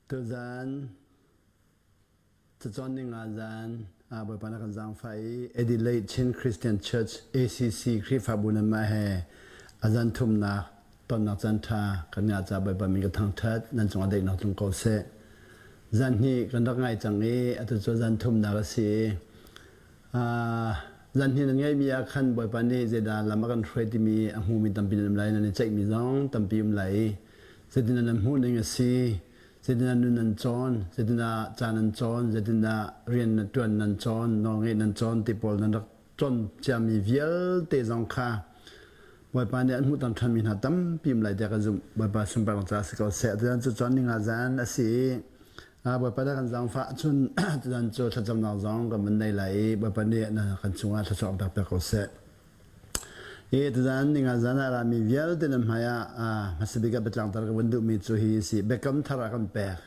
Tuzaan cacawn ninga zaan ah Bawipa na kan zaangfah i Adelaide Chin Christian Church ACC Khrihfabu nanmah he a zan thumnak tonnak caan ṭha kan ngah caah Bawipa min ka thangṭhat nan cungah daihnak tlung ko seh. Zan hnih kan rak ngai cang i atu cu zan thumnak a si i zan hnih nan ngeihmi ah khan Bawipa nih zeidah lam a kan hruai timi a hmumi tampi nan um lai nan i ceihmi zong tampi um lai i zeitindah nan hmuh ning a si, zeitindah nun nan cawn, zeitindah ca nan cawn, zeitindah rian na ṭuan nan cawn, nawlngeih nan cawn ti pawl nan rak cawn ciami vialte zong kha Bawipa nih an hmuhter ṭhanmi hna tampi um lai tiah ka zumh. Bawipa sunparnak caah si ko seh. Tutan cu cawn ninga zan a si i Bawipa nih kan zaangfah cun tutan cu thlacamnak zong kan van nei lai i Bawipa nih kan cungah thluachuah kan pek ko seh. Hi tuzaan ninga zan ah rami vialte nan hmai ah hmasa bik ah biatlangtar ka vun duhmi cu hi si biakam thar ah kan pek.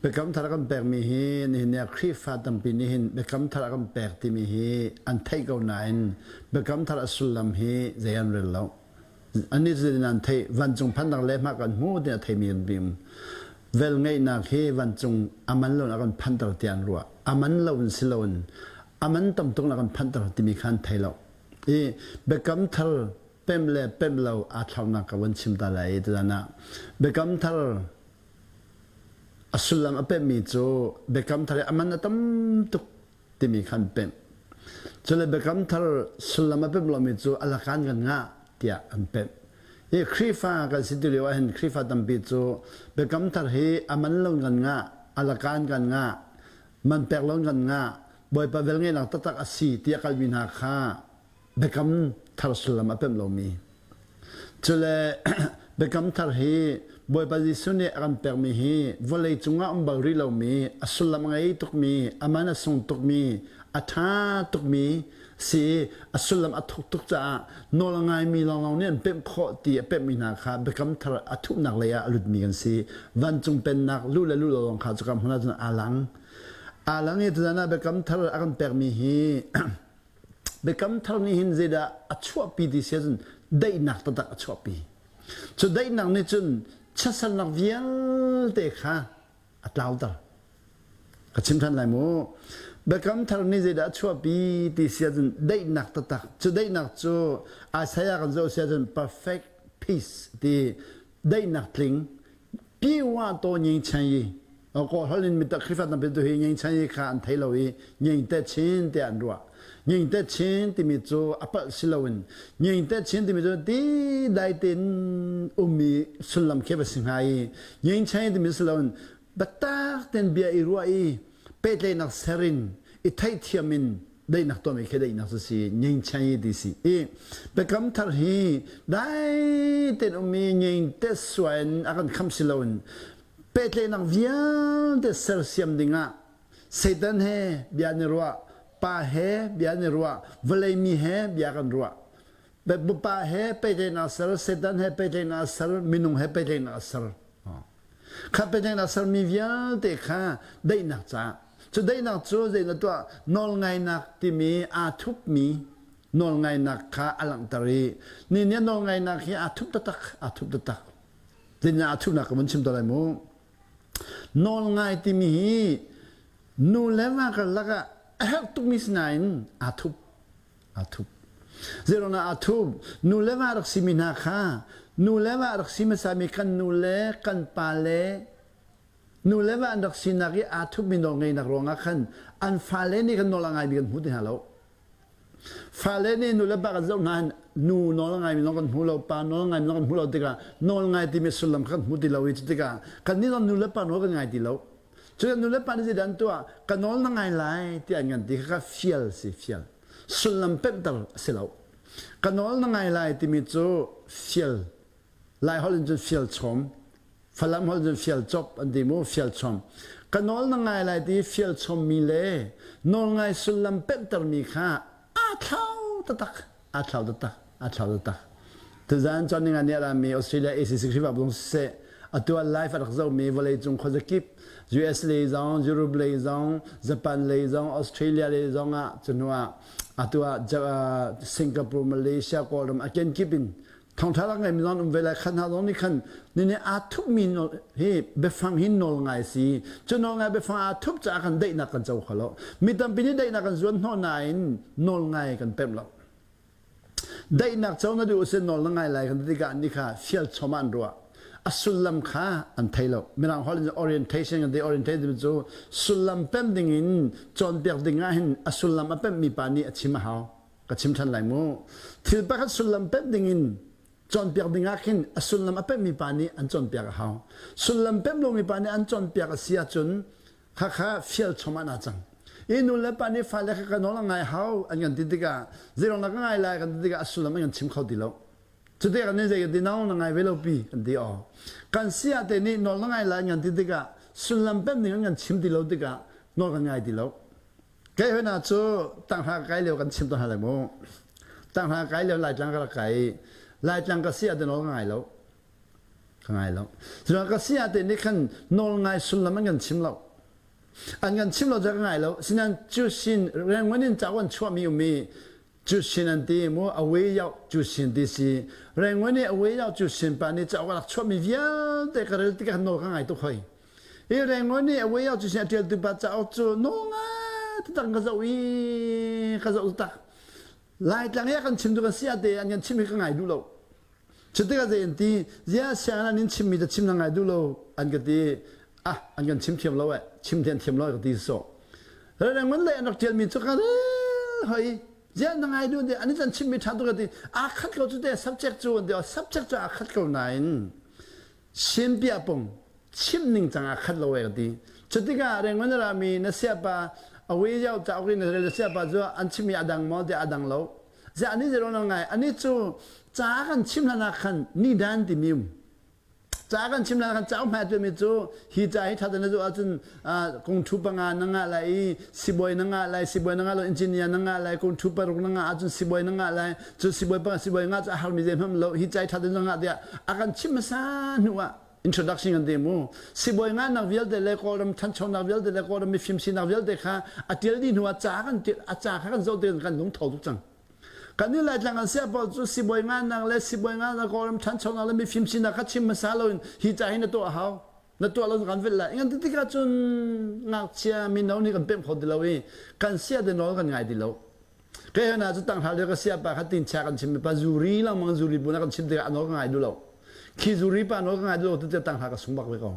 Biakam thar ah kan pekmi hi nihin ni ah Khrihfa tampi nih hin biakam thar ah kan pek timi hi an theih ko nain biakam thar a sullam hi zei an rel lo. Annih cu zeitin an theih vancung phannak le hma kan hmu tiah theimi an bim. Vel ngeihnak hi vancung a man lo in a kan phanter tiah an ruah. A man lo in si loin a man tam tuk in a kan phanter timi kha an thei lo. I biakam thar pemh le pemh lo aa thlaunak ka vun chim ta lai i tuzan ah biakam thar a sullam a pemhmi cu biakam thar i a man a tam tuk timi kha an pemh. Cule biakam thar sullam a pemh lomi cu a lakan kan ngah tiah an pemh. Hi Khrihfa kan si ti lio ahhin Khrihfa tampi cu biakam thar hi a man lo kan ngah, a lakan kan ngah, man pek lo kan ngah, Bawipa velngeihnak taktak a si tiah kalmi hna kha biakam thar sullam a pemh lomi. Cule biakam thar hi Bawipa Jesuh nih a kan pekmi hi vawlei cungah um bal rih lomi, a sullam a ngei tukmi, a man a sung tukmi, a ṭha tukmi si i a sullam a thuk tuk caah nawl a ngaimi lawnglawng nih an pemh khawh ti a pemhmi hna kha biakam thar a thuhnak lei ah a lutmi kan si. Vancung pennak luh le luh lo lawng kha cuka hmun ah cun aa lang. Aa lang i tuzan ah biakam thar a kan pekmi hi Biakam thar nih hin zeidah a chuahpi ti si ahcun daihnak taktak a chuahpi. Cu daihnak nih cun chiatsernak vialte kha a tlauter. Ka chim ṭhan lai mu. Biakam thar nih zeidah a chuahpi ti si ahcun daihnak taktak. Cu daihnak cu Isaiah kan zoh si ahcun perfect peace ti daihnak tling Piwa to nying chen yi Kawl holh in mitak Khrihfa tampi tu hi nying chen yi kha an thei lo i nying te chin tiah an ruah. Nying te chin timi cu a palh si loin nying te chin timi cu ti dai tein ummi sullam khi va si hnga i nying chen yi timi si loin biatak tein bia i ruah i pehtlaihnak ser in i theihthiam in daihnak tuahmi khi daihnak cu si nyingchan i ti si i biakam thar hi dai tein ummi nying te suai in a kan kham si loin pehtlaihnak vialte sersiam dingah Satan he bia ni ruah pa he bia ni ruah vawlei mi he bia kan ruah pa he pehtlaihnak ser Satan he pehtlaihnak ser minung he pehtlaihnak ser Kha pehtlaihnak sermi vialte kha daihnak caah cu daihnak cu zei na tuah nawlngainak timi aa thupmi nawlngainak kha a langhter i ni nih nawlngainak hi aa thup taktak aa thup taktak zeitindah aa thupnak ka vun chim ta lai mu nawlngai timi hi nu le va karlak ah a herh tukmi si nain aa thup aa thup. Zeiruangah aa thup? Nu le va rak simi hna kha nu le va rak si hmasami kan nu le kan pa le nu le va an rak sinak i aa thupmi nawlngeihnak ruangah khan an fale nih kan nawl a ngaimi kan hmu ti hna lo. Fale nih nu le pa kan zoh hna hin nu nawl a ngaimi zong kan hmu lo, pa nawl a ngaimi zong kan hmu lo tikah nawl ngai timi sullam kha kan hmu ti lo i cu tikah kannih zong nu le pa nawl kan ngai ti lo. Cu nu le pa nih zeidah an tuah? Ka nawl na ngai lai tiah an kan ti kha fial si fial. Sullam pemhter a si lo. Ka nawl na ngai lai timi cu fial. Lai holh in cun fial chom. Falam holh cun fial cop an ti mu fial chom. Ka nawl na ngai lai ti fial chommi le nawl ngai sullam pemhtermi kha aa thlau taktak. Aa thlau taktak. Aa thlau taktak. Tuzaan cun ninga ni a rami Australia ACC Khrihfabu zong siseh, atu ah live a rak zohmi vawleicung khuazakip US lei zong, Europe lei zong, Japan lei zong, Australia lei zong ah cu hnu ah atu ah Singapore, Malaysia, Kawlram a kenkip in Thawngṭha rak ngeimi zong an um ve lai. Khan hna zong nih khan ni aa thupmi hi biafang hi nawl ngai si. Cu nawl ngai biafang aa thup caah kan daihnak kan co kho lo. Mi tampi nih daihnak kan zuan hnawh nain nawl ngai kan pemh lo. Daihnak co na duh sin nawl na ngai lai kan ti tikah nih kha fial chom ah an ruah. A sullam kha an thei lo. Mirang holh in orientation kan ti. Orientation cu sullam pemh ding in cawnpiak ding ah hin a sullam a pemhmi pa nih a chim a hau. Ka chim ṭhan lai mu. Thil pakhat sullam pemh ding in cawnpiak ding ah khin a sullam a pemhmi pa nih an cawnpiak a hau. Sullam pemh lomi pa nih an cawnpiak a si ahcun khakha fial chom ah naa cang. I nu le pa nih fale kha ka nawl a ngai hau an kan ti tikah zeiruang dah ka ngai lai kan ti tikah a sullam an kan chim kho ti lo. Cuti kan nih zei kan ti nawl na ngai ve lo pi kan ti aw. Kan si ah te nih nawl na ngai lai an kan ti tikah sullam pemh ning an kan chim ti lo tikah nawl kan ngai ti lo. Kei hoi hna cu tanghra kai lio kan chim tawn hna lai mu. Tanghra kai lio Laitlang ka rak kai i Laitlang ka si ah te nawl ka ngai lo. Ka ngai lo. Cucaah ka si ah te nih khan nawl ngai sullam an kan chim lo. An kan chim lo cu ka ngai lo. Sinain cu sin Rangoon in cauk an chuahmi um i cu sin an ti mu awe yau cu sin ti si. Rangoon i awe yau cu sin pa nih cauk a rak chuahmi vialte ka rel tikah nawl ka ngai tuk hoi. Hi Rangoon i awe yau cu sin a ṭialtu pa cauk cu nawl ngai taktak ka zoh i ka zoh tak. Laitlang i a kan chim tu kan si ah te an kan chim hi ka ngai duh lo. Cutikah zei an ti, ziah sianginn an in chimmi cu chim na ngai duh lo an ka ti. Ah, an kan chim thiam lo eh, chim thiam thiam lo ka ti sawh. Rengman lei an rak ṭialmi cu ka rel hoi. Ziah na ngai duh ti, an kan chimmi ṭha tuk ka ti. Aa khat ko cu te subject cu an ti. Subject cu aa khat ko nain Sianpiah pung chimh ning cang aa khat lo e ka ti. Cutikah Rangoon a rami na siapa awi yau cauk in na rel na siapa cu an chimmi a dang maw tiah a dang lo. Ziah ani zei ruang ngai ani cu ca kan chim hlan ah khan ni dan timi um. Ca kan chim hlan ah khan cauk hmai tuahmi cu hi ca hi ṭha na zuh ahcun kung ṭhu panga na ngah lai i sibawi na ngah lai sibawi na ngah lo engineer na ngah lai kung ṭhu paruk na ngah ahcun sibawi na ngah lai cu sibawi panga sibawi ngah cu a harmi zei hmanh lo hi ca hi ṭha na ngah tiah a kan chim hmasa hnu ah introduction kan ti mu sibawi ngahnak vialte le kawlram thanchonak vialte le kawlram mifim sinak vialte kha a tial dih hnu ah ca kan a ca kha kan zoh tikah kan lung tho tuk cang kan i laitlang an sia pawl cu sibawi ngahnak le sibawi ngahnak kawlram thanchonak le mifim sinak kha chim hmasa loin hi ca hi na tuah a hau na tuah lo kan velh lai ngan ti tikah cun ngakchia mino nih kan pemh kho ti lo i kan sia te nawl kan ngai ti lo Kei hna cu tanghra lio ka sia pa kha tin chia kan chim pa zuri langmang zuri bu na kan chim tikah a nawl ka ngai duh lo. Khi zuri pa nawl ka ngai duh lo tu tanghra ka sung bak ve ko.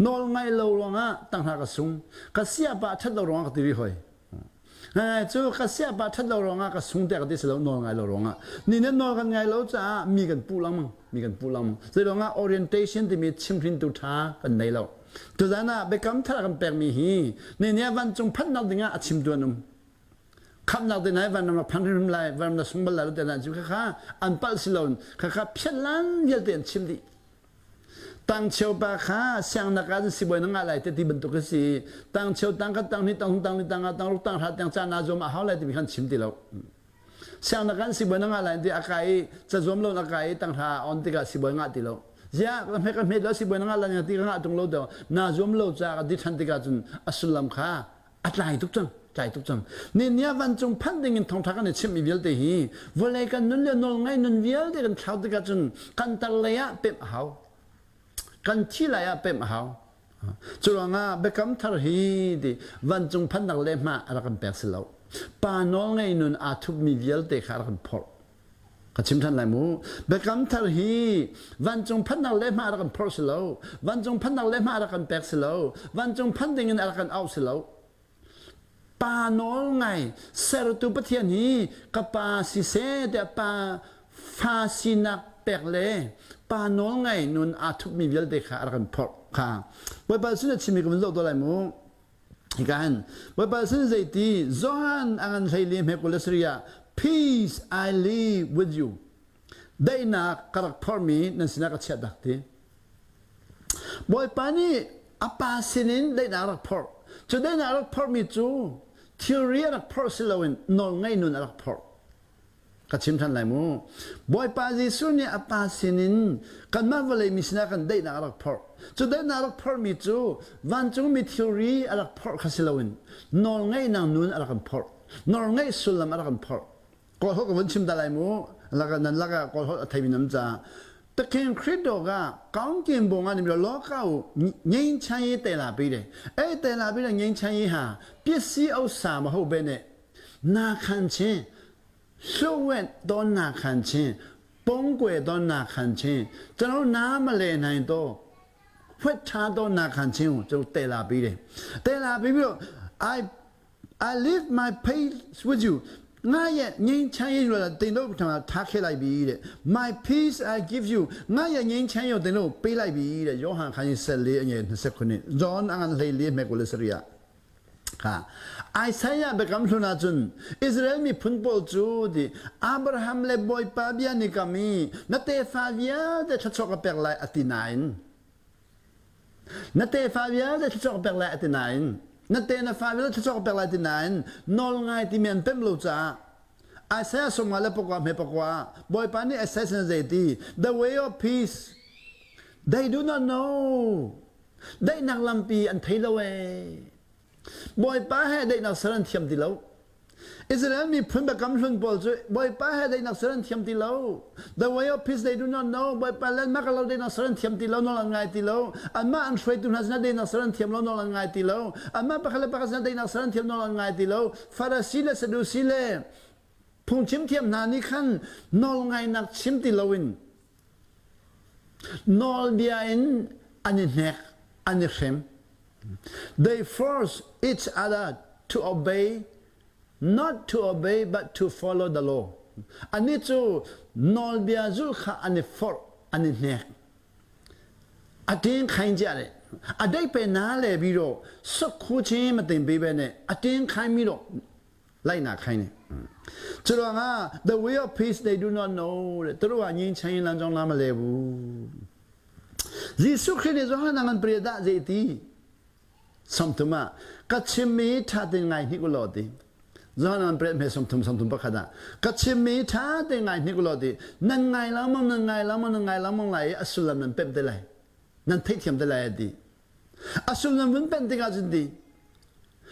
Nawl ngai lo ruangah tanghra ka sung. Ka sia pa that lo ruangah ka ti rih hoi. Ngai cu ka sia pa that lo ruangah ka sung te ka ti si lo nawl ngai lo ruangah. Ni nan nawl kan ngai lo caah mi kan puh langmang. Mi kan puh langmang. Zei ruangah orientation timi chimhrintu tha kan nei lo. Tuzan ah biakam thar kan pekmi hi ni ni vancung phannak dingah a chimtu an um. Khamhnak te nai vanram rak phan hrimhrim lai vanram na sung bal lai lo te nan cu khakha an palh si lo khakha phiatlan vialte an chim dih tangcheu pa kha siangnak ah sibawi na ngah lai te ti bantuk a si tangcheu tang khat tang hnih tang thum tang li tang nga tang ruk tang hra tiang ca na zuam a hau lai timi khan chim ti lo siangnak kan sibawi na ngah lai ti a kai i cazuam lo na kai i tang hra on tikah sibawi ngah ti lo ziah ka hme ka hmet lo sibawi na ngah lai ti ka ngah tung lo te na zuam lo ca ka di than tikah cun a sullam kha a tlai tuk cang tlai tuk cang ni nia vancung phanh ding in thawngtha kan i chimhmi vialte hi vawlei kan nun le nawl ngai nun vialte kan thlau tikah cun kan tar lei ah pemh a hau kan thi lai ah pemh a hau cu ruangah biakam thar hi ti vancung phannak le hma a rak kan pek si lo pa nawl ngei nun aa thupmi vialte kha a rak kan phorh Ka chim ṭhan lai mu. Biakam thar hi vancung phannak le hma a rak kan phorh si lo. Vancung phannak le hma a rak kan pek si lo. Vancung phan ding in a rak kan auh si lo. Pa nawl ngai sertu Pathian hi ka pa siseh tiah pa fa sinak pek le pa nawl ngai nun aa thupmi vialte kha a rak kan phorh kha. Bawipa sin a chimmi ka vun zoh tuah lai mu. Hika hin Bawipa sin zeiti Johan a ngan hleili hme 20 le sarih ah Peace I leave with you. Daihnak ka rak phormi nan sinah ka chiah dak ti. Bawipa nih a pa sinin daihnak a rak phorh. Cu daihnak a rak phorhmi cu thilri a rak phorh si loin nawlngaih nun a rak phorh. Ka chim ṭhan lai mu. Bawipa Jesuh nih a Pa sinin kanmah vawlei mi sinah kan daihnak a rak phorh. Cu daihnak a rak phorhmi cu vancungmi thilri a rak phorh kha si loin nawlngeihnak nun a rak kan phorh. Nawlngeih sullam a rak kan phorh. Kawl holh ka vun chim ta lai mu. Laka nan laka kawl holh a theimi nam caah သခင်ခရစ်တော်ကကောင်းကင်ဘုံကနေပြီးတော့လောကကိုငြိမ်းချမ်းရေးတည်လာပေးတယ်။အဲ့တည်လာပြီးတဲ့ငြိမ်းချမ်းရေးဟာပစ္စည်းဥစ္စာမဟုတ်ဘဲနဲ့နာခံခြင်းလှုပ်ဝက်သောနာခံခြင်းပုံကွယ်သောနာခံခြင်းကျွန်တော်နားမလည်နိုင်သောဖွက်ထားသောနာခံခြင်းကိုကျွန်တော်တည်လာပေးတယ်။တည်လာပြီးပြီးတော့ I I leave my peace with you ငါရဲ့ငြိမ်းချမ်းရေးဆိုတာတင်တို့ထံမှာထားခဲ့လိုက်ပြီတဲ့ My peace I give you ငါရဲ့ငြိမ်းချမ်းရေးကိုတင်တို့ပေးလိုက်ပြီတဲ့ယောဟန်ခန်းကြီး14အငယ်29 John အငယ်လေးမဲ့ကိုလစရိယာခါအိုင်ဆိုင်ယာဘကမ်လှနာချွန်ဣသရေလမိဖွန်ပေါ်ချူဒီအာဗြဟမ်လေဘွိုင်ပါဘီယာနိကမီနတေဖာဗီယာတဲ့ချောကပက်လိုက်အတိနိုင် Na tefa vialte thluachuah pek lai a ti nain na te na fa vialte thluachuah pek lai ti nain nawl ngai timi an pem lo caah Isaiah sawmnga le pakua hme pakua Bawipa nih Isaiah sin zei ti the way of peace they do not know daihnak lampi an thei lo ee Bawipa he daihnak ser an thiam ti lo. Israel miphun biakam hlun pawl cu Bawipa he daihnak ser an thiam ti lo. The way of peace they do not know. Bawipa le mah lo daihnak ser an thiam ti lo, nawl an ngai ti lo. Anmah an hruaitu hna sinah daihnak ser an thiam lo, nawl an ngai ti lo. Anmah pakhat le pakhat sinah daihnak ser an thiam, nawl an ngai ti lo. Farasi le Sadusi le phungchim thiam hna nih khan nawl ngainak chim ti loin Nawlbia in an i hnek, an i hrem. They force each other to obey, not to obey but to follow the law. Annih cu nawlbia zulh kha an i forh, an i hnek. A ṭing khain cia le a dei pe na le bi ro sok khu chi ma tin bi be ne a ṭing khain mi ro လိုက်နာခိုင်းတယ်ကျတော့ငါ the way of peace they do not know တဲ့သူတို့ကငြိမ်းချမ်းရေးလမ်းကြောင်းလားမလဲဘူးယေရှုခရစ်နဲ့ဇောဟန်ငန်ပရိဒဇေတီสมทุมากัชิมีทาติงไงนี่กุโลติဇောဟန်ပရိမေสมทุมสมทุมปะခဒကချင်မီထားတဲ့ငိုင်နိကလောတိနန်ငိုင်လောမနန်ငိုင်လောမနန်ငိုင်လောမလိုက်အဆုလမ်နန်ပက်တဲ့လိုက်နန်ထိတ်thiamတဲ့လိုက်ဒီအဆုလမ်ဝန်ပန်တဲ့ကစဒီ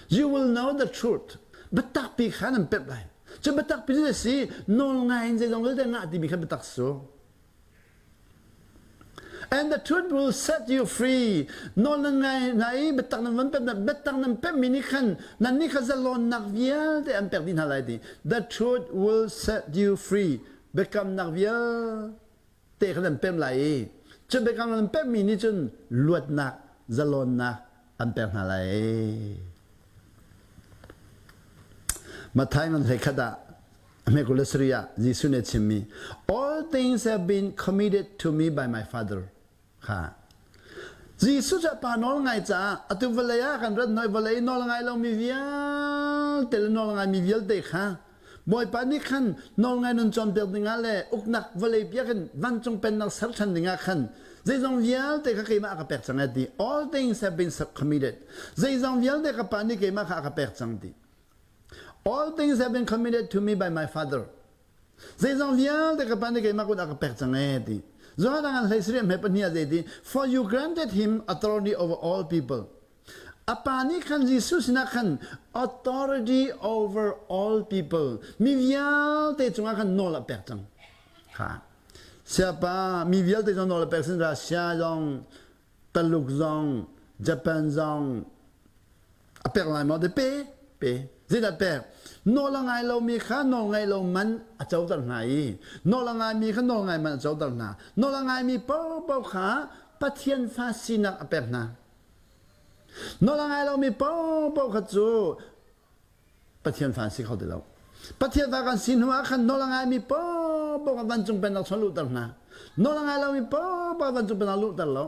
You will know the truth. Biatak pi kha nan pep lai. Cu biatak pi cu si nawl ngai in zeizong vialte ngah timi kha biatak su. And the truth will set you free. Nawl nan ngai hna i biatak nan van pep biatak nan pep mi nih khan nan nih kha zalonnak vialte an pek dih hna lai ti. The truth will set you free. Biakamnak vialte te kha nan pem lai i cu biakam nan pemmi nih cun luatnak zalawnnak an pek hna lai. Matthai ngan hlei khat ah hmekul le sarih ah Jesuh nih a chimmi All things have been committed to me by my Father kha Jesuh cu a pa nawl ngai caah atu vawlei ah kan rat noi vawlei nawl ngai lomi vialte le nawl ngaimi vialte kha Bawipa nih khan nawl ngai nun cawnpiak dingah le uknak vawlei piak in vancung pennak ser ṭhan dingah khan zeizong vialte kha keimah a ka pek cang ti all things have been committed zeizong vialte ka pa nih keimah kha a ka pek cang ti all things have been committed to me by my father Zeizong vialte ka pa nih keimah kut a ka pek cang ee ti. Johan an hlei sarih hme pahnih ah zei ti For you granted him authority over all people. A pa nih khan Jesuh sinah khan authority over all people mi vialte cungah khan nawl a pek cang. Kha. Siapa mi vialte zong nawl a pek sin Russia zong Taluk zong Japan zong a pek lai maw? Pe pe zeidah pek nawl a ngai lomi kha nawl ngai lo man a coter hna i nawl a ngaimi kha nawl ngai man a coter hna nawl a ngaimi paohpaoh kha Pathian fa sinak a pek hna nawl a ngai lomi paohpaoh kha cu Pathian fa an si kho ti lo Pathian fa kan si hnu ah khan nawl a ngaimi paohpaoh kha vancung pennak chung luhter hna nawl a ngai lomi paohpaoh vancung pennak luhter lo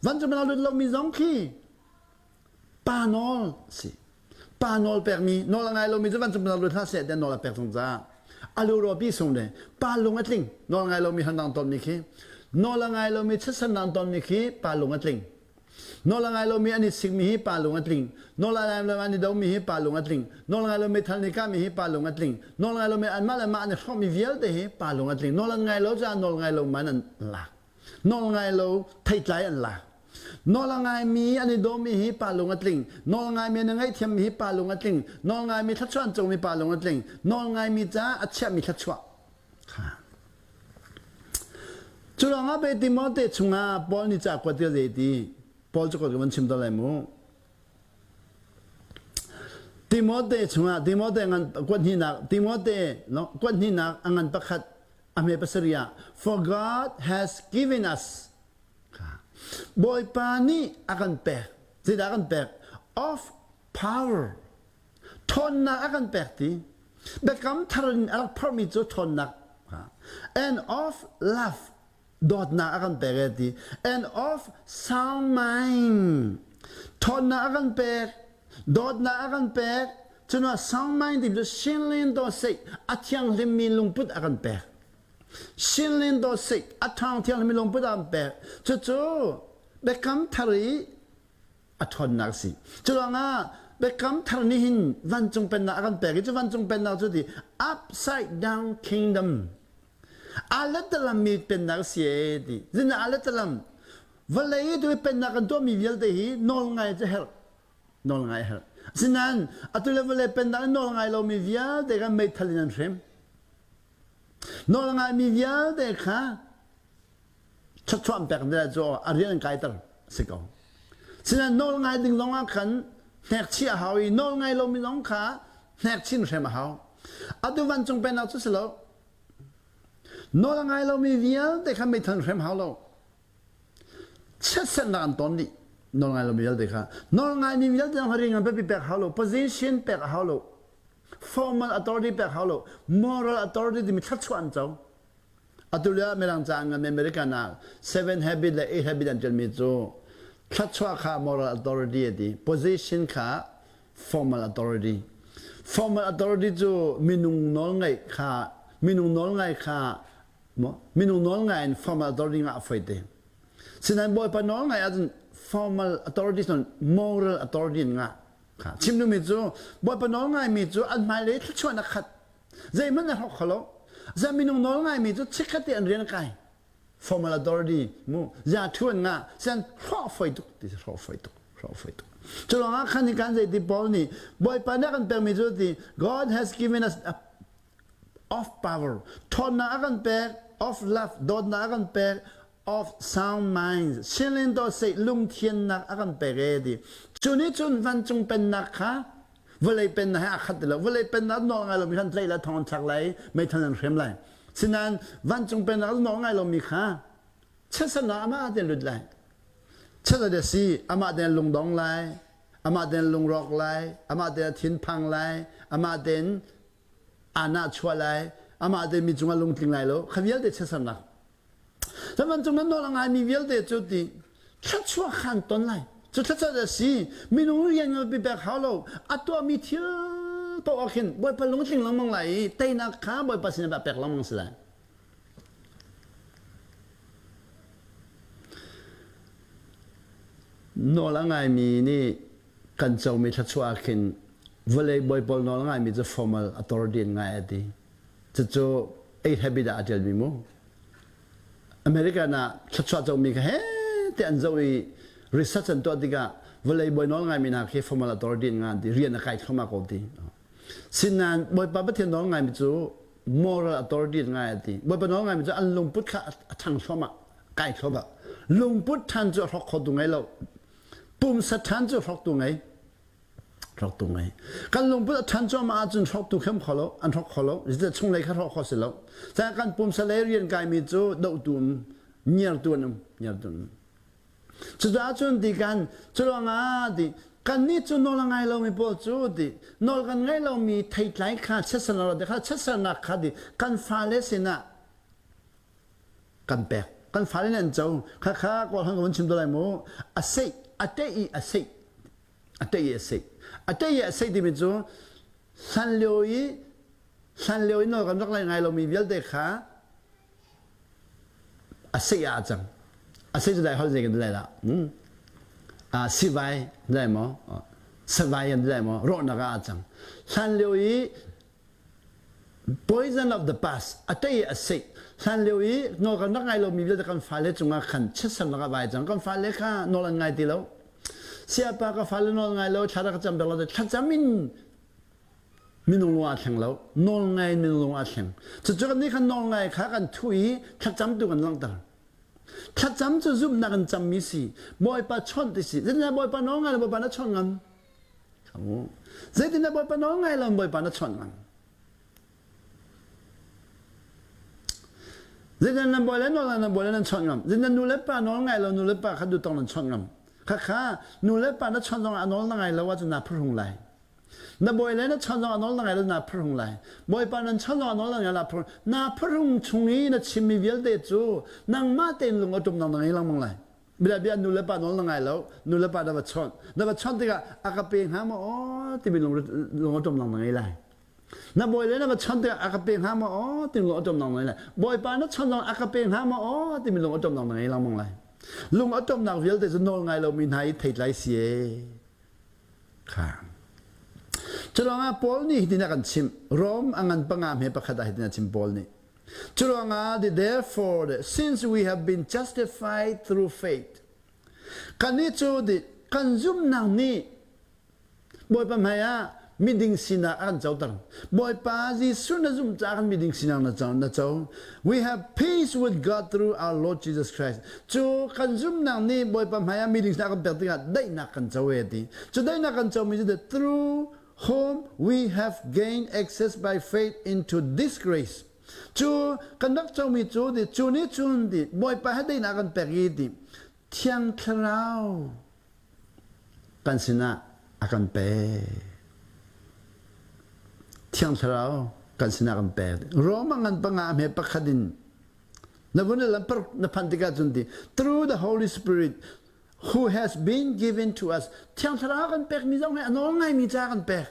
vancung pennak lut lomi zong khi Pa nawl si. Pa nawl pekmi nawl a ngai lomi cu vancung pennak lut hlah seh tiah nawl a pek zung caah a luro pi sung le pa lung a tling nawl ngai lomi handang tonmi khi nawl a ngai lomi chiatsannak tonmi khi pa lung a tling nawl a ngai lomi an i sikmi hi pa lung a tling nawl a ngai lomi an i domi hi pa lung a tling nawl ngai lomi thal nih kahmi hi pa lung a tling nawl ngai lomi anmah le mah an i hrawmmi vialte hi pa lung a tling nawl an ngai lo caah nawl ngai lo man an lak Nawlngai lo theitlai an lak. Nawl a ngaimi an i dawmi hi pa lung a tling. Nawl ngaimi an i ngaihthiammi hi pa lung a tling. Nawl ngaimi thluachuah an comi pa lung a tling. Nawl ngaimi caah a chiahmi thluachuah. Cu ruangah pei Timote chungah Paul nih ca kuat ka zei ti Paul cu ka van chim to lai mu. Timote chungah Timote ngan kuat hnihnak Timote no kuat hnihnak a ngan pakhat a hme pasarih ah For God has given us Bawipa nih a kan pek zeidah a kan pek of power ṭhawnnak a kan pek ti biakam thar in a rak phorhmi cu ṭhawnnak and of love dawtnak a kan pek e ti and of sound mind ṭhawnnak a kan pek dawtnak a kan pek cunah sound mind ti cu sinlin to seih a thianghlimmi lungput a kan pek sinlin to seih a ṭhang thianghlimmi lungput a kan pek cucu biakam thar i a ṭhawnnak a si. Curuangah biakam thar nih hin vancung pennak a kan pek i cu vancung pennak cu ti upside down kingdom aa letalam mi pennak a si ee ti. Zin aa letalam vawlei i tu pennak kan tuahmi vialte hi nawl ngai cu herh nawl ngai herh. Asinain atu le vawlei pennak in nawl ngai lomi vialte kan meithal in an hrem. Nawl ngaimi vialte kha thluachuah pek ding cu a rian an kaiter si ko. Sinain nawl ngai ding zong ah khan hnekchih a hau i nawl ngai lomi zong kha hnek chin hrem a hau. Atu vancung pennak cu si lo. Nawl a ngai lomi vialte kha meithal hrem hau lo. Chiatserhnak an ton dih. Nawl ngai lomi vialte kha. Nawl ngaimi vialte zong kha rian ngan pipi pek hau lo. Position pek a hau lo. Formal authority pek hau lo. Moral authority timi thluachuah an co. Atu lio Mirang ca an ngan American ah seven habit le eight habit an ṭialmi cu thluachuah kha moral authority a ti, position kha formal authority. Formal authority cu minung nawlngaih kha minung nawlngai kha minung nawlngai in formal authority ngah a foi te. Sinain Bawipa nawlngai ahcun formal authority cun moral authority in ngah. Chim duhmi cu Bawipa nawlngaimi cu an hmailei thluachuahnak khat Zeihmanh a hlawk kho lo. Za minung nawl ngaimi cu chikkhat te an rian a kai. Formal authority mu za thu an ngah sen hrawh foi tuk ti hrawh foi tuk hrawh foi tuk. Cu lawngah khan hi kan zei ti Paul nih Bawipa nih a kan pekmi cu ti God has given us a of power ṭhawnnak a kan pek of love dawtnak a kan pek of sound minds silin to sei lungthiannak a kan pek e ti cu nih cun vancung pennak kha vawlei pennak he aa khat ti lo vawlei pennak nawl ngai lomi khan tlaih le thong an thlak lai meithal an hrem lai sinain vancung pennak nawl ngai lomi kha chiatsernak amah tein lut lai chiatser a si amah tein lungdong lai amah tein lungrawk lai amah tein thinphang lai amah tein ana chuah lai amah tein mi cungah lungtling lai lo kha vialte chiatsernak Cu nan nawl a ngaimi vialte cu ti thluachuah kha an ton lai. Cu thluachuah a si. Minung rian nganpi pek hau lo. A tuahmi thil paoh ah khin Bawipa lungtling lengmang lai i teinak kha Bawipa sinah pek lengmang si lai. Nawl a ngaimi nih kan comi thluachuah ah khin vawlei bawi pawl nawl a ngaimi cu formal authority an ngai a ti. Cucu eight habit ah a ṭialmi mu. American ah thluachuah comi kha he te an zoh i research an tuah tikah vawlei bawi nawl ngaimi hna khi formal authority in nga ti rian a kai thluahmah ko ti. Sinain Bawipa Pathian nawl ngaimi cu moral authority in ngai a ti. Bawipa nawl ngaimi cu an lungput kha a ṭhang thluahmah, kai thluahmah. Lungput ṭhan cu a hrawk khotu ngei lo. Pumsa ṭhan cu hrawktu ngei. Hrawktu ngei. Kan lungput a ṭhan cuahmah ahcun hrawktu khem kho lo, an hrawk kho lo. Zeicah chunglei kha hrawk kho si lo. Caah kan pumsa lei rian kaimi cu dohtu um, ngiartu an um, ngiartu an um. Cucaah cun ti kan curuangah ti kannih cu nawl a ngai lomi pawl cu ti nawl kan ngaih lomi theitlai kha chiatsernak kha chiatsernak kha ti kan fale sinah kan pek kan fale nih an co khakha kawl han ka van chim to lai mu a seih a teh i a seih a teh i a seih a teh i a seih timi cu hlan lio i hlan lio i nawl kan rak ngai lomi vialte kha a seih ah a cang a seih cu dai hol zei kan ti lai dah a sivai dai maw savai kan ti lai maw rawhnak ah a cang hlan lio i Poison of the past a tei a sik hlan lio i nawl kan rak ngai lomi vialte kan fale cungah khan chiatsernak a vai cang kan fale kha nawl an ngai ti lo siapa ka fale nawl ngai lo thla rak cam bel lo thlacam in minung lung aa thleng lo nawl ngai minung lung aa thleng cucu kan nih khan nawl ngai kha kan thu i thlacam tu kan langhter. Thlacam cu zumhnak in cammi si. Bawipa chawnh ti si. Zeitindah Bawipa nawl ngai lo Bawipa na chawnh ngam? Zeitindah Bawipa nawl ngai lo Bawipa na chawnh ngam? Zeitindah nan bawi le nawl nan bawi le nan chawnh ngam? Zeitindah nu le pa nawl ngai lo nu le pa kha dutong nan chawnh ngam? Khakha nu le pa na chawnh zongah a nawl na ngai lo ahcun naa phuhrung lai. Na bawi le na chawnh zongah nawl na ngai lo naa phuhrung lai. Bawipa nan chawnh zongah nawl na ngai lo phuhrung. Naa phuhrung chung i na chimmi vialte cu nangmah tein lung a tum nang na ngei lengmang lai. Bia bia nu le pa nawl na ngai lo, nu le pa na va chawnh. Na va chawnh tikah a ka pe hnga maw aw timi lung lung a tum nang na ngei lai. Na bawi le na va chawnh tikah a ka pe hnga maw aw timi lung a tum nang na ngei lai. Bawipa na chawnh zong a ka pe hnga maw aw timi lung a tum nang na ngei lengmang lai. Lung a tumnak vialte cu nawl ngai lomi hna i theitlai si ee. Kha. Curuangah Paul nih hitin a kan chimh. Rom a ngan panga hme pakhat ah hitin a chim Paul nih. Curuangah therefore since we have been justified through faith kannih cu kan zumhnak nih Bawipa hmaiah miding sinak a kan coter. Bawipa Jesuh na zumh caah kan miding sinak na co. Na co. We have peace with God through our Lord Jesus Christ. Cu kan zumhnak nih Bawipa hmaiah miding sinak kan pek tikah daihnak kan co e ti. Cu daihnak kan comi cu through whom we have gained access by faith into this grace. Cu kan rak comi cu ti cu nih cun ti Bawipa he daihnak kan pek i ti Thiang Thlarau kan sinah a kan pek. Thiang Thlarau kan sinah kan pek. Roma ngan panga hme pakhat in na vun lam na phan tikah cun ti through the Holy Spirit who has been given to us Thiang Thlarau kan pek mi zong hi a nawl ngaimi ca kan pek.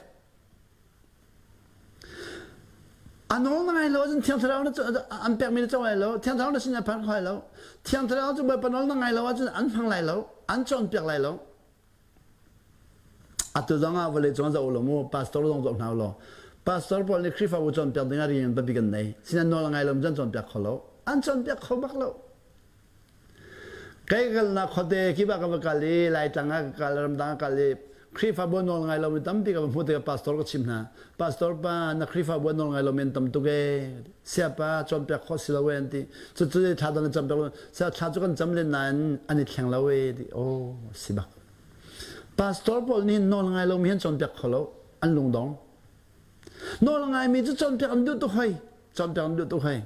A nawl na ngai lo ahcun Thiang Thlarau na an pekmi na co lai lo. Thiang Thlarau na sin a phan kho lai lo. Thiang Thlarau cu Bawipa nawl na ngai lo ahcun an hmang lai lo. An cawnpiak lai lo. Atu zong ah vawlei cung zoh lo mu pastor zong zoh hna law pastor pawl nih Khrihfabu cawnpiak ding ah rian biapi kan nei. Sinan nawl a ngai lo an cawnpiak kho lo. An cawnpiak kho bak lo. Kei kalnak khuate kip ah ka va kal i Laitlang ah ka kal, ramdang ah kal i Khrihfabu nawl ngai lomi tampi ka va hmuh tikah pastor ka chimh hna. Pastor pa, na Khrihfabu nawl ngai lomi an tam tuk ee. Siapa cawnpiak khawh si lo ee an ti. Cucu thla dang in campiak lo. Sia thla cu kan cam len nain an i thleng lo ee ti. Oh, si bak. Pastor pawl nih nawl ngai lomi an cawnpiak kho lo. An lungdong. Nawl ngaimi cu cawnpiak an duh tuk hoi. Cawnpiak an duh tuk hoi.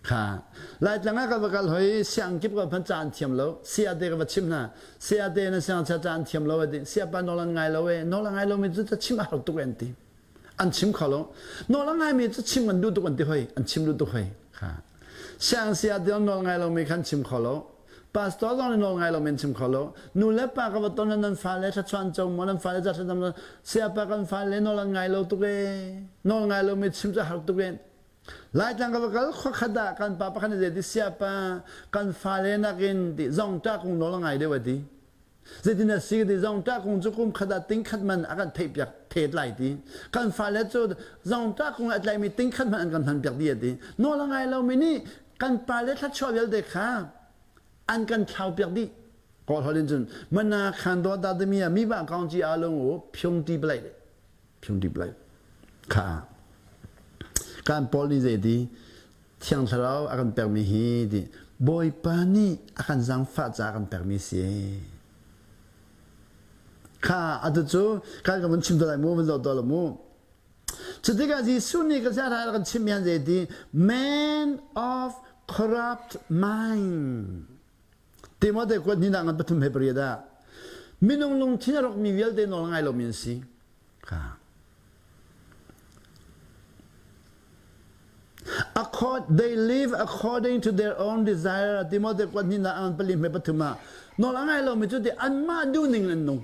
Kha Laitlang ah ka va kal hoi siang kip ka phan ca an thiam lo sia te ka va chim hna sia te na siang cha ca an thiam lo ati sia pa nawl an ngai lo e nawl a ngai lo mi cu ta chim a har tuk an ti an chim kho lo nawl a ngai mi cu chim an duh tuk an ti hoi an chim duh tuk hoi kha siang sia te nawl ngai lo mi khan chim kho lo pastor zong nih nawl ngai lo mi an chim kho lo nu le pa ka va ton nan fale thlachuan co mo nan fale za thlacam sia pa kan fale nawl an ngai lo tuk e nawl ngai lo mi chim cu har tuk e Laitlang ka va kal khuakhat ah kan pa pakhat nih zeiti siapa kan fale nakin ti zongṭah kung nawl a ngai deuh a ti. Zeitin a si ka ti zongṭah kung cu kum khat ah tingkhat man a kan theihpiak thet lai ti. Kan fale cu zongṭah kung a tlaimi tingkhat man an kan hmanpiak dih a ti. Nawl a ngai lomi nih kan pale thluachuah vialte kha an kan thlaupiak dih. Kawl holh in cun mana khan do da dami a mi ba kaung ci a lung u phiung ti palai Phung dip lai. Kha kan Paul nih zei ti Thiang Thlarau a kan pekmi hi ti Bawipa nih a kan zaangfah caah a kan pekmi si. Kha atu cu kan ka vun chim to lai mu vun zoh to lo mu. Cutikah Jesuh nih ka siangthar kan chimmi han zei ti man of corrupt mind. Timote kuat hnih ngan pathum he pariat ah minung lungthin a rawkmi vialte nawl ngai lomi an si. Kha. Accord, they live according to their own desire. Timote kuat hnih ngan pali hme pathum ah nawl a ngai lomi cu ti anmah duhning an nung.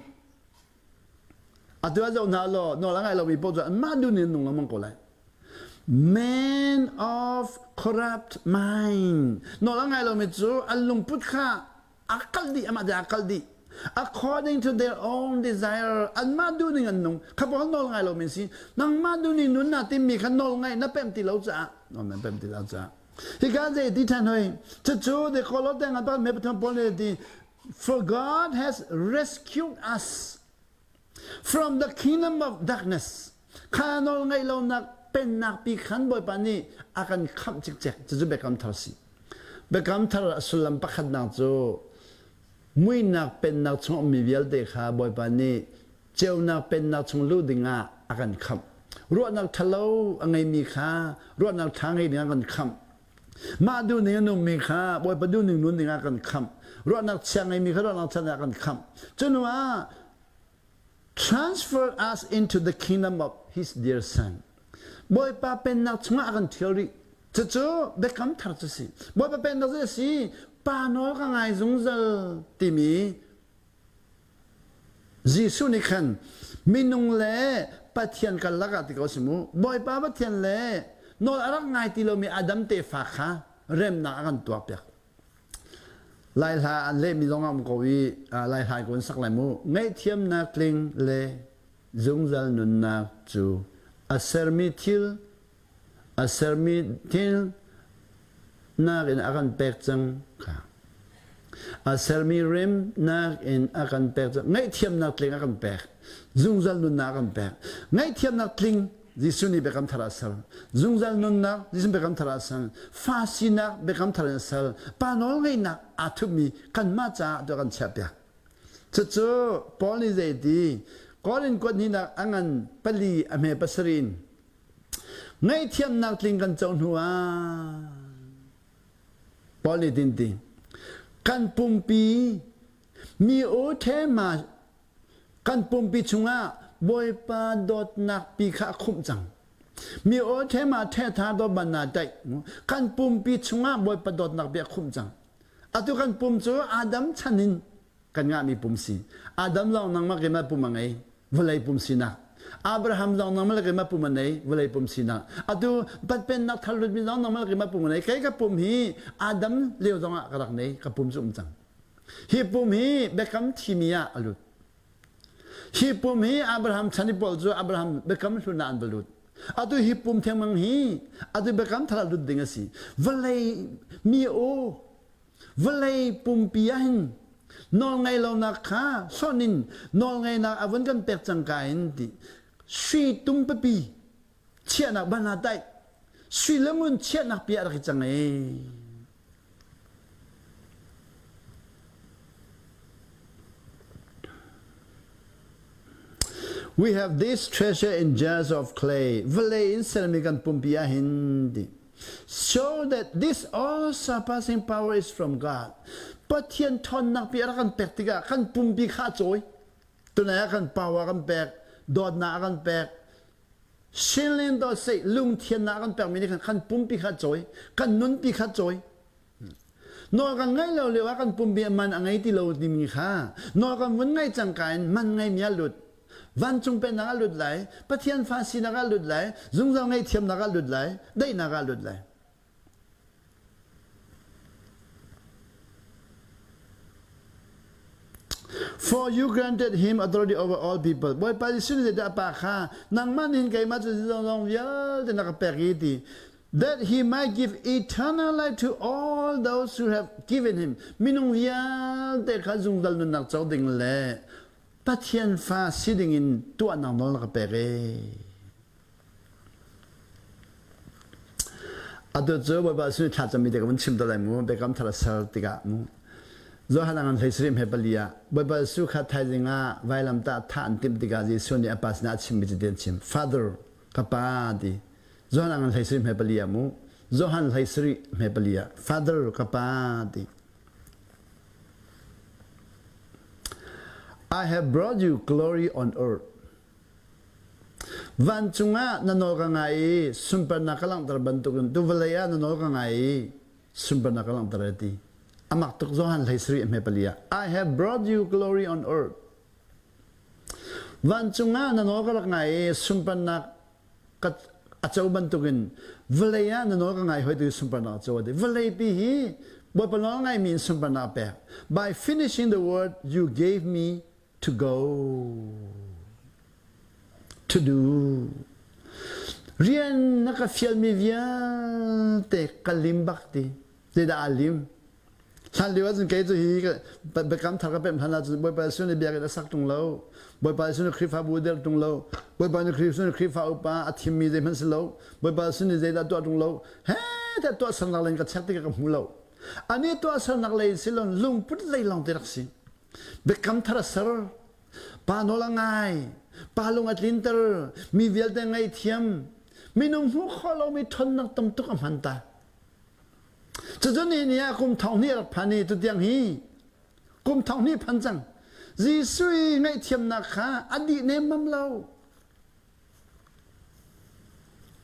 Atu ah zoh hna law nawl a ngai lomi paoh cu anmah duhning an nung lengmang ko lai. Man of corrupt mind. Nawl a ngai lomi cu an lungput kha a kal dih, amah te a kal dih. According to their own desire, anmah duhning an nung. Kha pawl nawl ngai lomi an si. Nangmah duhning nun naa timmi kha nawl ngaih na pem ti lo caah, nawl na pem ti lo caah. Hika zei ti ṭhan hoi. Cucu the Kolote ngan pakhat me pathum pawl nih ti For God has rescued us from the kingdom of darkness kha nawl ngeih lonak pennak pi khan Bawipa nih a kan khamh cikcek cucu biakam thar si. Biakam thar a sullam pakhatnak cu muihnak pennak chung ummi vialte kha Bawipa nih ceunak pennak chung luh dingah a kan khamh. Ruahnak ṭhalo a ngeimi kha ruahnak ṭha ngei dingah a kan khamh. Mah duhning a nungmi kha Bawipa duhning nun dingah a kan khamh. Ruahnak chia ngeimi kha ruahnak chia dingah a kan khamh. Cu hnu ah transfer us into the kingdom of his dear son. Bawipa pennak chungah a kan ṭhial rih. Cucu biakam thar cu si. Bawipa pennak cu a si, pa nawl ka ngai zungzal timi Jesuh nih khan minung le Pathian karlak ah ti ko si mu. Bawipa Pathian le nawl a rak ngai ti lomi Adam tefa kha remnak a kan tuahpiak. Lai hla an lehmi zong a um ko i Lai hla ko an sak lai mu. Ngaihthiamnak tling le zungzal nunnak cu a sermi thil a sermi thil nakin a kan pek cang kha. A sermi remnak in a kan pek cang. Ngaihthiamnak tling a kan pek. Zungzal nunnak a kan pek. Ngaihthiamnak tling Jesuh nih biakam thar ah a ser. Zungzal nunnak Jesuh biakam thar ah a ser. Fa sinak biakam thar in a ser. Pa nawlngeihnak aa thupmi kanmah caah tu a kan chiahpiak. Cucu Paul nih zeiti Korin kuat hnihnak a ngan pali a hme pasarih in ngaihthiamnak tling kan co hnu ah Paul nih tin ti kan pumpi mi u thema Kan pumpi chungah Bawipa dawtnak pi kha a khumh cang. Mi aw thema thetha dawt ban na taih. Kan pumpi chungah Bawipa dawtnak pi a khumh cang. Atu kan pum cu Adam chan in kan ngahmi pum si. Adam lawng nangmah keimah pum a ngei, vawlei pum sinak. Abraham zong nangmah le keimah pum a nei, vawlei pum sinak. Atu Patpennak thar lutmi zong nangmah le keimah pum a nei. Kei ka pum hi Adam lio zongah ka rak nei, ka pum cu um cang. Hi pum hi biakam thimi ah a lut. Hi pum hi Abraham chan i pawl cu Abraham biakam hlun ah an va lut. Atu hi pum thengmang hi atu biakam thar ah lut ding a si. Vawlei mi aw vawlei pumpi ah hin nawlngaih lonak kha hlonh in nawlngaihnak a vun kan pek cangka in ti sui tum pipi chiahnak ban ah daih sui le ngun chiahnak pi a rak i cang ee. We have this treasure in jars of clay. Vawlei in sermi kan pumpi ah hin ti. So that this all surpassing power is from God. Pathian ṭhawnnak pi a rak kan pek tikah kan pumpi kha a cawi. Tunai ah kan power kan pek, dawtnak a kan pek, Shinlin dawt seh lungthiannak a kan pekmi nih khan kan pumpi kha cawi, kan nunpi kha cawi. Nawl kan ngaih lo lio ah kan pumpi a man a ngei ti lo timi kha nawl kan vun ngaih cangka in man ngeimi ah lut. Vancung pennak ah lut lai, Pathian fa sinak ah lut lai, zungzal ngaihthiamnak ah lut lai, daihnak ah lut lai. For you granted him authority over all people. Bawipa Jesuh nih zeidah a pa kha nangmah nih keimah cu zeizong vialte na ka pek i ti that he might give eternal life to all those who have given him. Minung vialte kha zungzal nunnak co ding le Pathian fa si ding in tuahnak nawl na ka pek ee. Atu cu Bawipa sin thlacammi te ka vun chim te lai mu biakam thar a ser tikah mu Johan a ngan hlei sarih hme pali ah Bawipa Jesuh kha thaizing ah vailamtah thah an timh tikah Jesuh nih a pa sinah a chimmi cu ti an chim Father ka pa ti Johan a ngan hlei sarih hme pali ah mu Johan hlei sarih hme pali ah Father ka pa ti I have brought you glory on earth Vancung ah na nawl ka ngai i sunparnak ka langhter bantukin tu vawlei ah na nawl ka ngai i sunparnak ka langhter a ti. Amak tuk Johan hlei sarih hme pali ah I have brought you glory on earth. Vancung ah na nawl ka rak ngai i sunparnak ka a co bantukin vawlei ah na nawl ka ngai hoi tu sunparnak a co a ti. Vawlei pi hi Bawipa nawl ngaimi in sunparnak a pek. By finishing the word you gave me to go to do rian na ka fialmi vialte ka lim bak ti zeidah aa lim hlan lio ahcun kei cu hi biakam thar ka pemh hlan ahcun Bawipa Jesuh nih biakinn a sak tung lo Bawipa Jesuh nih Khrihfabu a dirh tung lo Bawipa nih Khrihfa nih Khrihfa upa a thimmi zeihmanh si lo Bawipa Jesuh nih zeidah tuah tung lo he tiah tuahsernak len ka check tikah ka hmu lo. Ani tuahsernak lei si lo lungput lei lawng te rak si. Biakam thar a ser. Pa nawl a ngai. Pa lung a tlinter. Mi vialte ngaihthiam. Minung hmuh khawh lomi ṭhawnnak tam tuk a hman ta. Cucu ni ni ah kum thong hnih a rak phan i tutiang hi kum thong hnih phan cang. Jesuh i ngaihthiamnak kha a dih nemmam lo.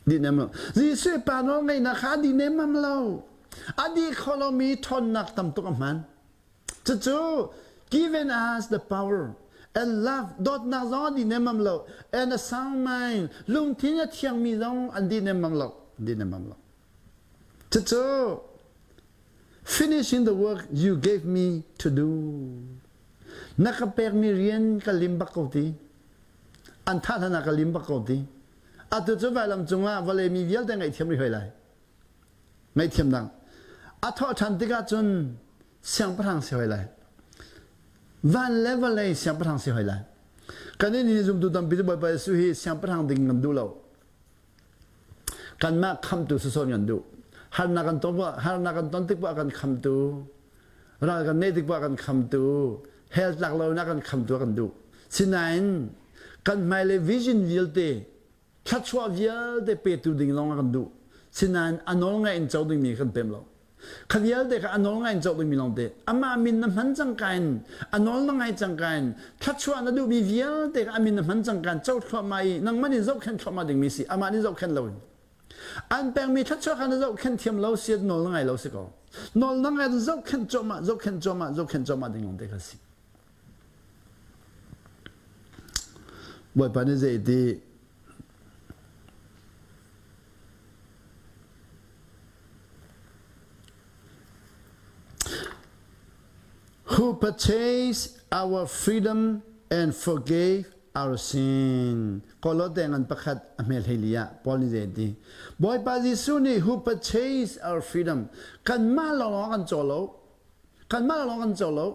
Dih nem lo. Jesuh pa nawl ngeihnak kha a dih nemmam lo. A dih kho lomi ṭhawnnak tam tuk a hman. Cucu given us the power and love dawtnak zong a dih nemmam lo and a sound mind lungthin a thiangmi zong an dih nemmam lo. Dih nemmam lo. Cucu finishing the work you gave me to do. Na ka pekmi rian ka lim bak ko ti. An thah hlan ah ka lim bak ko ti. Atu cu vailam cungah vawlei mi vialte ngaihthiam rih hoi lai. Ngaihthiam dang. A thawh ṭhan tikah cun siangpahrang si hoi lai. Van le vawlei siangpahrang si hoi lai. Kan nih zumtu tampi cu Bawipa Jesuh hi siangpahrang ding kan duh lo. Kanmah khamtu sawsawh kan duh. Harnak kan ton harnak kan ton tik poah kan khamtu. Ral kan neih tik poah kan khamtu. Hell tlak lo na kan khamtu kan duh. Sinain kan hmailei vision vialte thluachuah vialte petu ding lawng kan duh. Sinain a nawl ngai in co dingmi kan pem lo. Kha vialte kha a nawl ngai in cawk dingmi lawngte amah min na hman cangka in a nawl na ngai cangka in thluachuah na duhmi vialte kha a min na hman cangka in co thluahmah i nangmah nih zohkhenh thluahmah dingmi si amah nih zohkhenh loin an pekmi thluachuah kha na zohkhenh thiam lo si nawl na ngai lo si ko nawl na ngai zohkhenh cuahmah zohkhenh cuahmah zohkhenh cuahmah ding lawngte kha si Bawipa nih zei ti Who purchased our freedom and forgave our sin. Kolote ngan pakhat a hmel hei ah Paul nih zei ti. Bawipa Jesuh nih who purchased our freedom kanmah lawng kan caw lo. Kanmah lawng kan caw lo.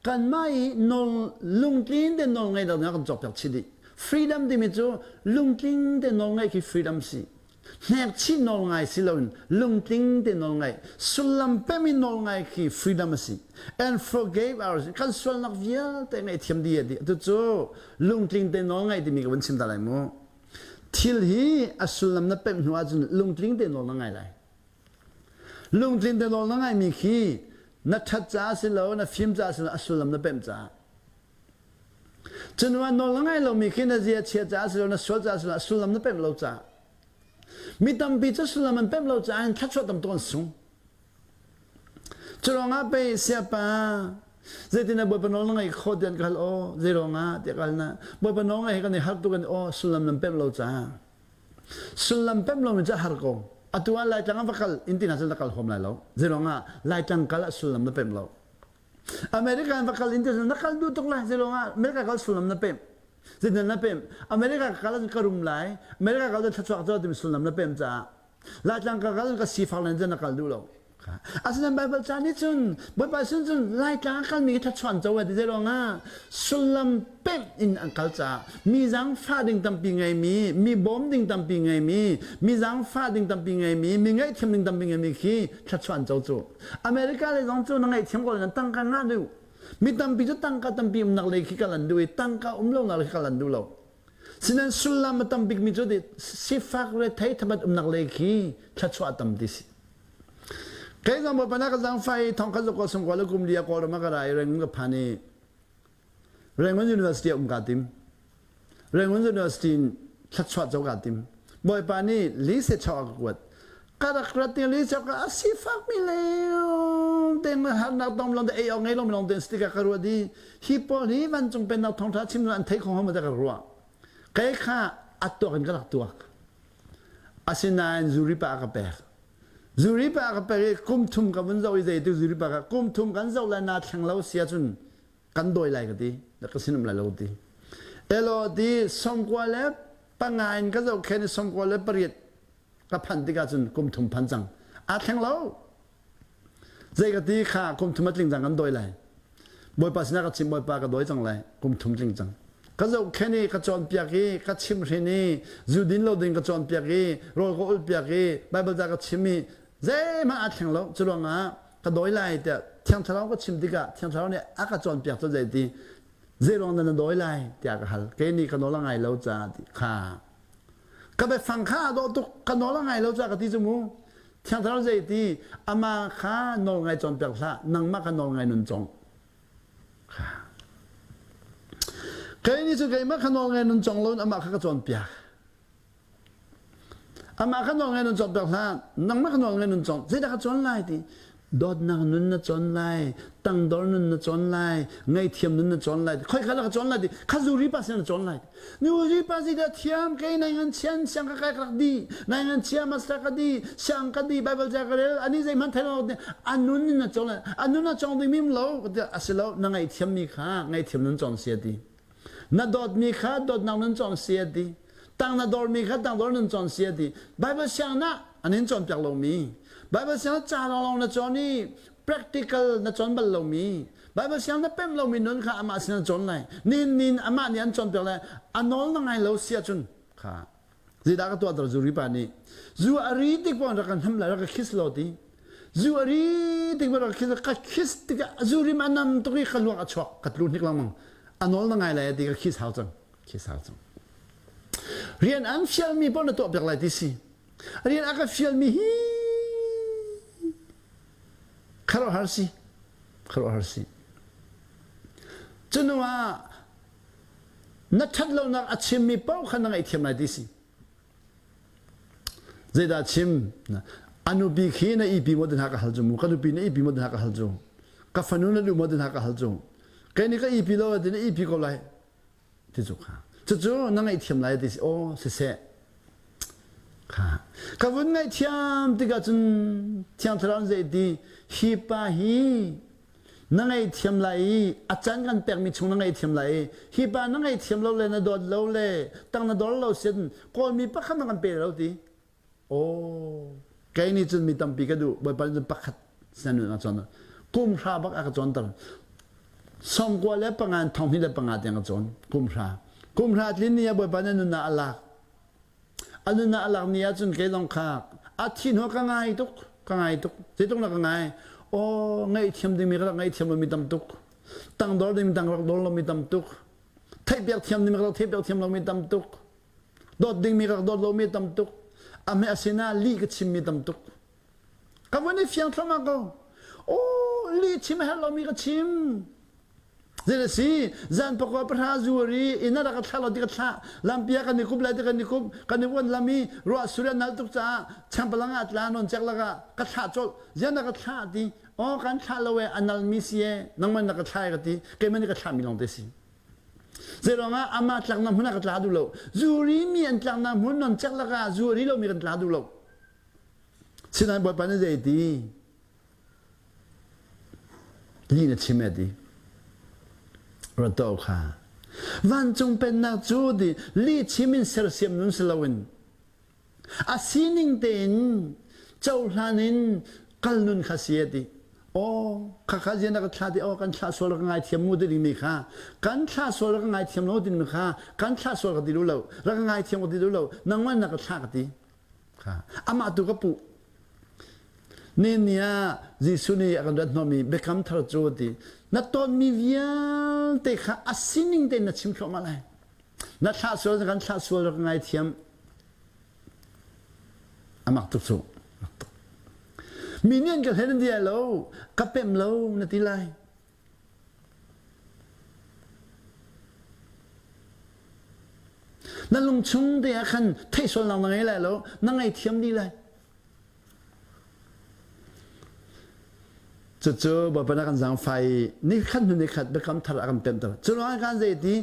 Kanmah i nawl lungtlin te nawl ngei lo kan cawk piak chih dih. Freedom timi cu lungtling te nawl ngeih khi freedom si. Hnekchih nawl ngai si loin lungtling te nawl ngaih, sullam pem in nawl ngai khi freedom a si. And forgave our sin. Kan sualnak vialte ngaihthiam dih dih. Tucu lungtling te nawl ngaih timi ka vun chim ta lai mu. Thil hi a sullam na pemh hnu ahcun lungtling te nawl na ngai lai. Lungtling te nawl na ngaimi khi na ṭhat caah si lo, na fim caah si lo, a sullam na pemh caah. Cunuah nawl na ngai lomi khi na zia chia caah si lo, na sual caah si lo, a sullam na pemh lo caah. Mi tampi cu sullam an pemh lo caah in thluachuah tam tuk an sung. Cu ruangah pei siapa zeitin dah Bawipa nawl na ngaih khawh tiah an ka hal aw zei ruangah tiah ka hal na Bawipa nawl ngaih hi kan i har tuk an aw sullam nan pemh lo caah sullam pemh lomi cu a har ko atu ah Laitlang ah va kal in ti hna cun na kal huam lai lo zei ruangah Laitlang kal ah sullam na pemh lo America in va kal in na kal duh tuk lai zei ruangah America kal sullam na pemh zeitin na pemh America kal ah ka rum lai America kal cun thluachuah ka timi sullam na pemh caah Laitlang ka kal ka sifak len cun na kal duh lo Asinain Baibal ca nih cun Bawipa sin cun Laitlang a kalmi khi thluachuah an co ti zei ruangah sullam pemh in an kal caah mi zaangfah ding tampi ngeimi mi bawm ding tampi ngeimi mi zaangfah ding tampi ngeimi mi ngaihthiam ding tampi ngeimi khi thluachuah an co cu America lei zong cu na ngaihthiam ko nan tangka ngah duh. Mi tampi cu tangka tampi umnak lei khi kal an duh i tangka um lonak lei khi kal an duh lo. Sinain sullam a tam bikmi cu sifak rethei thabat umnak lei khi thluachuah tam ti si. Kei zong Bawipa na ka zaangfah i thong khat zakua sungkua le kum li a Kawlram ah ka ra i Rangoon ka phan i Rangoon University ah um kaa tim. Rangoon University in thluachuah co kaa tim. Bawipa nih lise chok a ka kuat. Ka rak rat ti lise chok a sifakmi leng te harnak dom long te ei awk ngei lomi long te si tikah ka ruat i hi pawl hi vancung pennak thawngṭha chim an thei kho hnga maw ka ruah. Kei kha a tuak in ka rak tuak. Asinain zuri pa a ka pek. Zuri pa a ka pek i kum thum ka vun zoh i zei tu zuri pa ka kum thum kan zoh lai naa thleng lo si ahcun kan dawi lai ka ti ka sinum lai lo ti elo ti songkua le panga in ka zohkhen i songkua le pariat ka phanh tikah cun kum thum phan cang aa thleng lo zei ka ti kha kum thum a tling cang kan dawi lai bawipa sinah ka chim bawipa ka dawi cang lai kum thum tling cang ka zohkhen i ka cawnpiak i ka chimhrin i zu din lo ding ka cawnpiak i rawl ka ulhpiak i Bible ca ka chim i zeihmanh aa thleng lo cu ruangah. ka dawi lai tiah Thiang Thlarau ka chim tikah Thiang Thlarau nih a ka cawnpiak cu zei ti zeiruang dah na dawi lai tiah ka hal. Kei nih ka nawl a ngai lo caah ti kha. Ka biafang kha a dawh tuk ka nawl a ngai lo caah ka ti cu mu. Thiang Thlarau zei ti amah kha nawl ngai cawnpiak hlah nangmah kha nawl ngai nun cawng. Kei nih cun keimah kha nawl ngai nun cawng loin amah kha ka cawnpiak. Amah kha nawl ngai nun cawnpiak hlah, nangmah kha nawl ngai nun cawng. Zeidah ka cawn lai ti? Dawtnak nun na cawn lai, tangdor nun na cawn lai, ngaihthiam nun na cawn lai. Khoi kha ka cawn lai ti? Kha zuri pa sin na cawn lai. Nu pa si dah thiam kei nai ngan chian siang ka kai ka rak di, nai ngan chia master ka di, siang ka di, Bible ca ka rel, ani zeihmanh thei lo a nun in na cawn lai. A nun a cawng ding mim lo, a si lo, na ngaihthiam mi kha ngaihthiam nun cawn si a ti. Na dawtmi kha dawtnak nun cawn si a ti. Tang na dawrmi kha tangdor nun cawn si a ti. Bible siang ah an in cawnpiak lomi. Bible siang ah ca lawnglawng na cawn i practical na cawn bal lomi. Bible siang na pemh lomi nun kha amah sin an cawn lai. Nihin nin amah nih an cawnpiak lai. A nawl na ngai lo si ahcun kha zeidah ka tuahter zu ri pa nih zu a ri tik pawn rak ka hnam lai rak ka kiss lo ti zu a ri tik pawn rak ka kiss ka kiss tikah zu rim a nam tuk i ka luak a chuak ka tlu hnik lengmang a nawl na ngai lai ti ka kiss hau cang kiss hau cang rian an fialmi pawl na tuah piak lai ti si rian a ka fialmi hi kharuahhar si kharuahhar si cunu ah na ṭhat lonak a chimmi paoh kha na ngaihthiam lai ti si. Zeidah chim? A nupi khi na ipi maw ti hna ka hal cu mu. Ka nupi na ipi maw ti hna ka hal cu. Ka fanu na duh maw ti hna ka hal cu. Kei nih ka ipi lo ti na ipi ko lai. Ti cu kha. Cucu na ngaihthiam lai ti si. Aw siseh. Kha. Ka vun ngaihthiam tikah cun Thiang Thlarau zei ti hi pa hi na ngaihthiam lai i a can kan pekmi chung na ngaihthiam lai i hi pa na ngaihthiam lo le na dawt lo le tang na dor lo sin kawlmi pakhat na kan pe lo ti aw kei nih cun mi tampi ka duh bawipa nih cun pakhat sin nun a cawn kum hra bak a ka cawnter sawmkua le panga thong hnih le panga tiang ka cawn kum hra kum hra tlin ni ah bawipa nih nunnak a lak A nunnak a lak ni ahcun kei zong kha a thi hnu ka ngai tuk, ka ngai tuk. Zeitluk na ka ngai? Aw, ngaihthiam dingmi ka rak ngaihthiam lomi tam tuk. Tangdor dingmi tang rak dor lomi tam tuk. Theihpiak thiam dingmi ka rak theihpiak thiam lomi tam tuk. Dawt dingmi ka rak dawt lomi tam tuk. A hme a sinah lih ka chimmi tam tuk. Ka vun i fiang thluahmah ko. Aw, lih chim a herh lomi ka chim. Zei a si zan pakua pahra zuar i inn ah rak ka thlah lo ti ka thlah lampi ah kan i kup lai ti kan i kup kan i uan lam i ruah sur a nal tuk caah changpalang ah tla nawn cek lakah ka thlah colh zian na ka thlah ti aw kan thlah lo e a nal mi si e nangmah na ka thlah e ka ti keimah nih ka thlah mi lawng te si Zeiruangah amah tlaknak hmun ah ka tla duh lo zuri mi an tlaknak hmun non cek lakah zuri lo mi kan tla duh lo sinain Bawipa nih zei ti Lih na chim e ti. Rato kha. Vancung pennak cu ti lih chim in sersiam nun si loin a sining tein cohlan in kal nun kha si e ti. Aw, khakha zian na ka thla ti aw kan thlah sual ka ngaithiam mu ti dingmi kha kan thlah sual ka ngaithiam lo ti dingmi kha kan thlah sual ka ti duh lo rak ka ngaithiam ka ti duh lo nangmah na ka thlah ka ti kha amah tu ka puh Ni ah Jesuh nih a kan rat hnawhmi biakam thar cu ti na tonmi vialte kha a sining tein na chim thluahmah lai. Na thlah sual kan thlah sual rak ngaithiam. Amak tuk cu. Mi nih an ka hlen an ti lo, ka pem lo na ti lai. Na lungchung te ah khan theihsualnak na ngei lai lo, na ngei dih lai. Cucu Bawipa na kan zaangfai i nikhat hnu nikhat biakam thar a kan pemter. Cu ruangah kan zei ti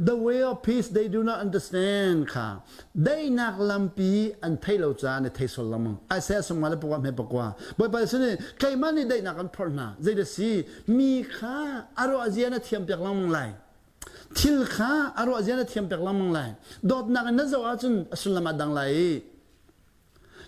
the way of peace they do not understand kha daihnak lampi an thei lo caah an i thei sual lengmang. Isaiah sungma le pakua hme pakua. Bawipa sin nih keimah nih daihnak kan phorh hna. Zei dah si mi kha a ruah zia na thiam piak lengmang lai. Thil kha a ruah zia na thiam piak lengmang lai. Dawtnak in na zoh ahcun a sullam a dang lai i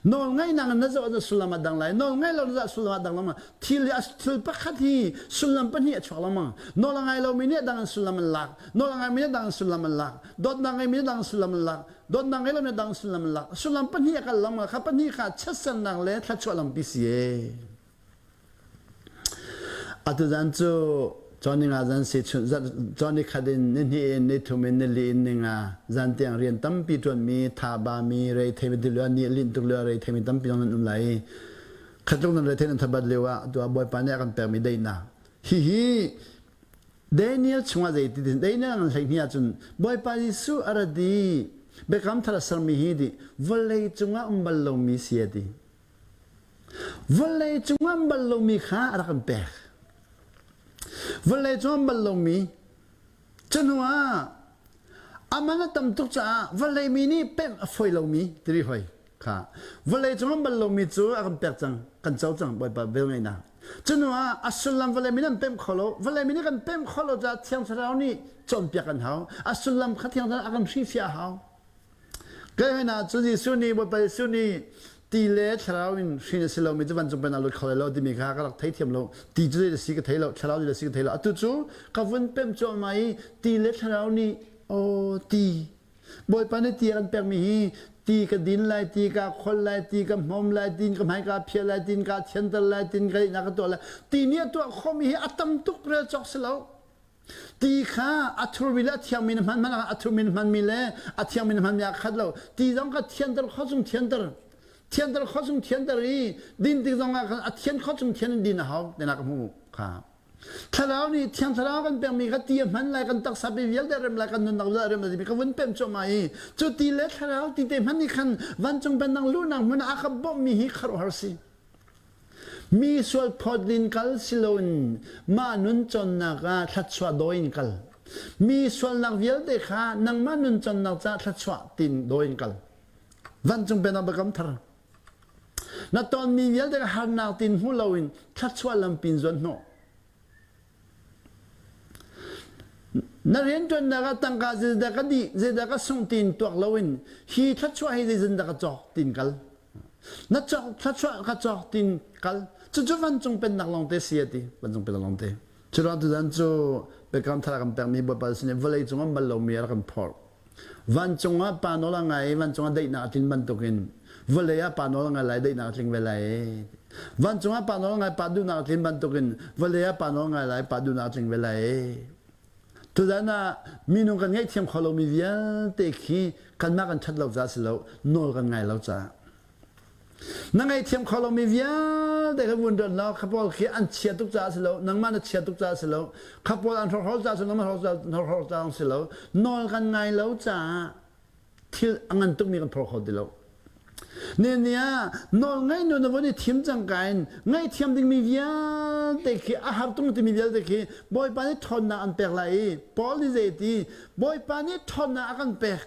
Nawlngaihnak in na zoh ahcun sullam a dang lai. Nawlngaih lo na zoh sullam a dang lengmang. Thil hi thil pakhat hi sullam pahnih a chuak lengmang. Nawl a ngai lomi nih a dang in sullam an lak. Nawl a ngaimi nih a dang in sullam an lak. Dawtnak ngeimi nih a dang in sullam an lak. Dawtnak ngei lo nih a dang in sullam an lak. Sullam pahnih a kal lengmang. Kha pahnih kha chiatsernak le thluachuah lampi si ee. Atu zan cu cawn ninga zan si chun cawn ni khat in ni hnih in ni thum in ni li in ninga zan tiang rian tampi ṭuanmi tha bami rei theimi ti lio ni linh tuk lio rei theimi tampi zong nan um lai i khatluk nan rei thei nan thabat lio ah atu ah Bawipa nih a kan pekmi daihnak hihi Daniel chungah zei ti Daniel ngan 12 ahcun Bawipa Jesuh a ra di biakam thar a sermi hi di vawlei cungah um bal lomi si a ti Vawlei cung ah bal lomi kha a rak kan pek. Vawlei cung ah bal lomi cu hnu ah a man a tam tuk caah vawlei mi nih pemh a fawi lomi tiri hoi kha vawlei cung ah bal lomi cu a kan pek cang kan co cang Bawipa velngeihnak. Cu hnu ah a sullam vawlei mi nih an pemh kho lo vawlei mi nih kan pemh kho lo caah Thiang Thlarau nih cawnpiak kan hau a sullam kha Thiang Thlarau a kan hrihfiah a hau. Kai hna cu Jesuh nih Bawipa Jesuh nih ti le thlarau in hrin a si lomi cu vancung pennak lut kho lai lo timi kha ka rak theithiam lo. Ti cu zei a si ka thei lo, thlarau zei a si ka thei lo. Atu cu ka vun pemh cuahmah i ti le thlarau nih aw ti Bawipa nih ti a kan pekmi hi ti ka din lai, ti ka khol lai, ti ka hmom lai, ti ka hmai ka phiah lai, ti ka thianter lai, ti ka ihnak ka tuah lai. Ti nih a tuah khawhmi hi a tam tuk rel cawk si lo. Ti kha a thurmi le a thiangmi na hman hmanh ah a thurmi na hmanmi le a thiangmi na hmanmi aa khat lo. Ti zong kha thianter kho chung thianter. Thianter kho chung thianter i din tik zong ah khan a thian kho chung thian in din a hau tinak ka hmu kha. Thlarau nih thiang thlarau kan pekmi kha ti a hman lai kan taksa pi vialte rem lai kan nunnak vialte rem lai timi ka vun pem cuahmah i cu ti le thlarau ti te hman nih khan vancung pennak luhnak hmun ah a ka bawmhmi hi khuaruahhar si. Mi sualphawt in kal si loin mah nuncawnnak ah thluachuah dawi in kal. Mi sualnak vialte kha nangmah nuncawnnak caah thluachuah tin dawi in kal. Vancung pennak biakam thar. Na tonmi vialte kha harnak tin hmu loin thluachuah lampi in zuan hnawh. Na rianṭuannak ah tangka zeidah ka dih, zeidah ka sungh tiin tuak loin hi thluachuah hi zeizindah ka cawk tiin kal. Na cawk thluachuah ka cawk tiin kal. Cucu vancung pennak lawngte si a ti. Vancung pennak lawngte. Cu ruang tuzan cu biakam thar a kan pekmi Bawipa sin i vawlei cung ah bal lomi a rak kan phorh. Vancung ah pa nawl a ngai i vancung ah daihnak a tlin bantukin vawlei ah pa nawl a ngai lai daihnak a tling ve lai. Vancung ah pa nawl a ngai pa duhnak a tlin bantukin vawlei ah pa nawl a ngai lai pa duhnak a tling ve lai. Tuzan ah minung kan ngaihthiam kho lomi vialte khi kanmah kan ṭhat lo caah si lo, nawl kan ngai lo caah. Na ngaihthiam kho lomi vialte kha vun rat law kha pawl khi an chia tuk caah si lo, nangmah na chia tuk caah si lo, kha pawl an hrokhrawl caah si lo, nangmah hrokhrawl caah si lo, nawl kan ngai lo caah thil a ngan tukmi kan phor kho ti lo. Ni ah nawl ngaih nu na vun i thim cangka in ngaihthiam dingmi vialte khi a har tung timi vialte khi Bawipa nih ṭhawnnak an pek lai i Paul nih zei ti Bawipa nih ṭhawnnak a kan pek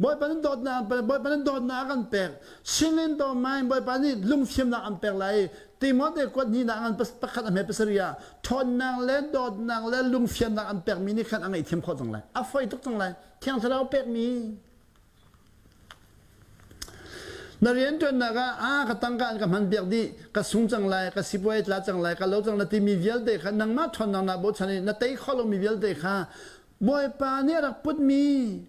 Bawipa nih dawtnak an pek Bawipa nih dawtnak a kan pek Sinin to mai Bawipa nih lungfimnak an pek lai i Timote kuat hnihnak ngan pakhat a hme pasarih ah ṭhawnnak le dawtnak le lungfiannak an pekmi nih khan a ngaihthiam khawh cang lai a foi tuk cang lai Thiang Thlarau pekmi Na rianṭuannak ah aa ka tangka an ka hman piak dih, ka sung cang lai, ka sipuai tla cang lai, ka lo cang na timi vialte kha nangmah ṭhawnnak naa bochan i na tei kho lomi vialte kha Bawipa nih a rak putmi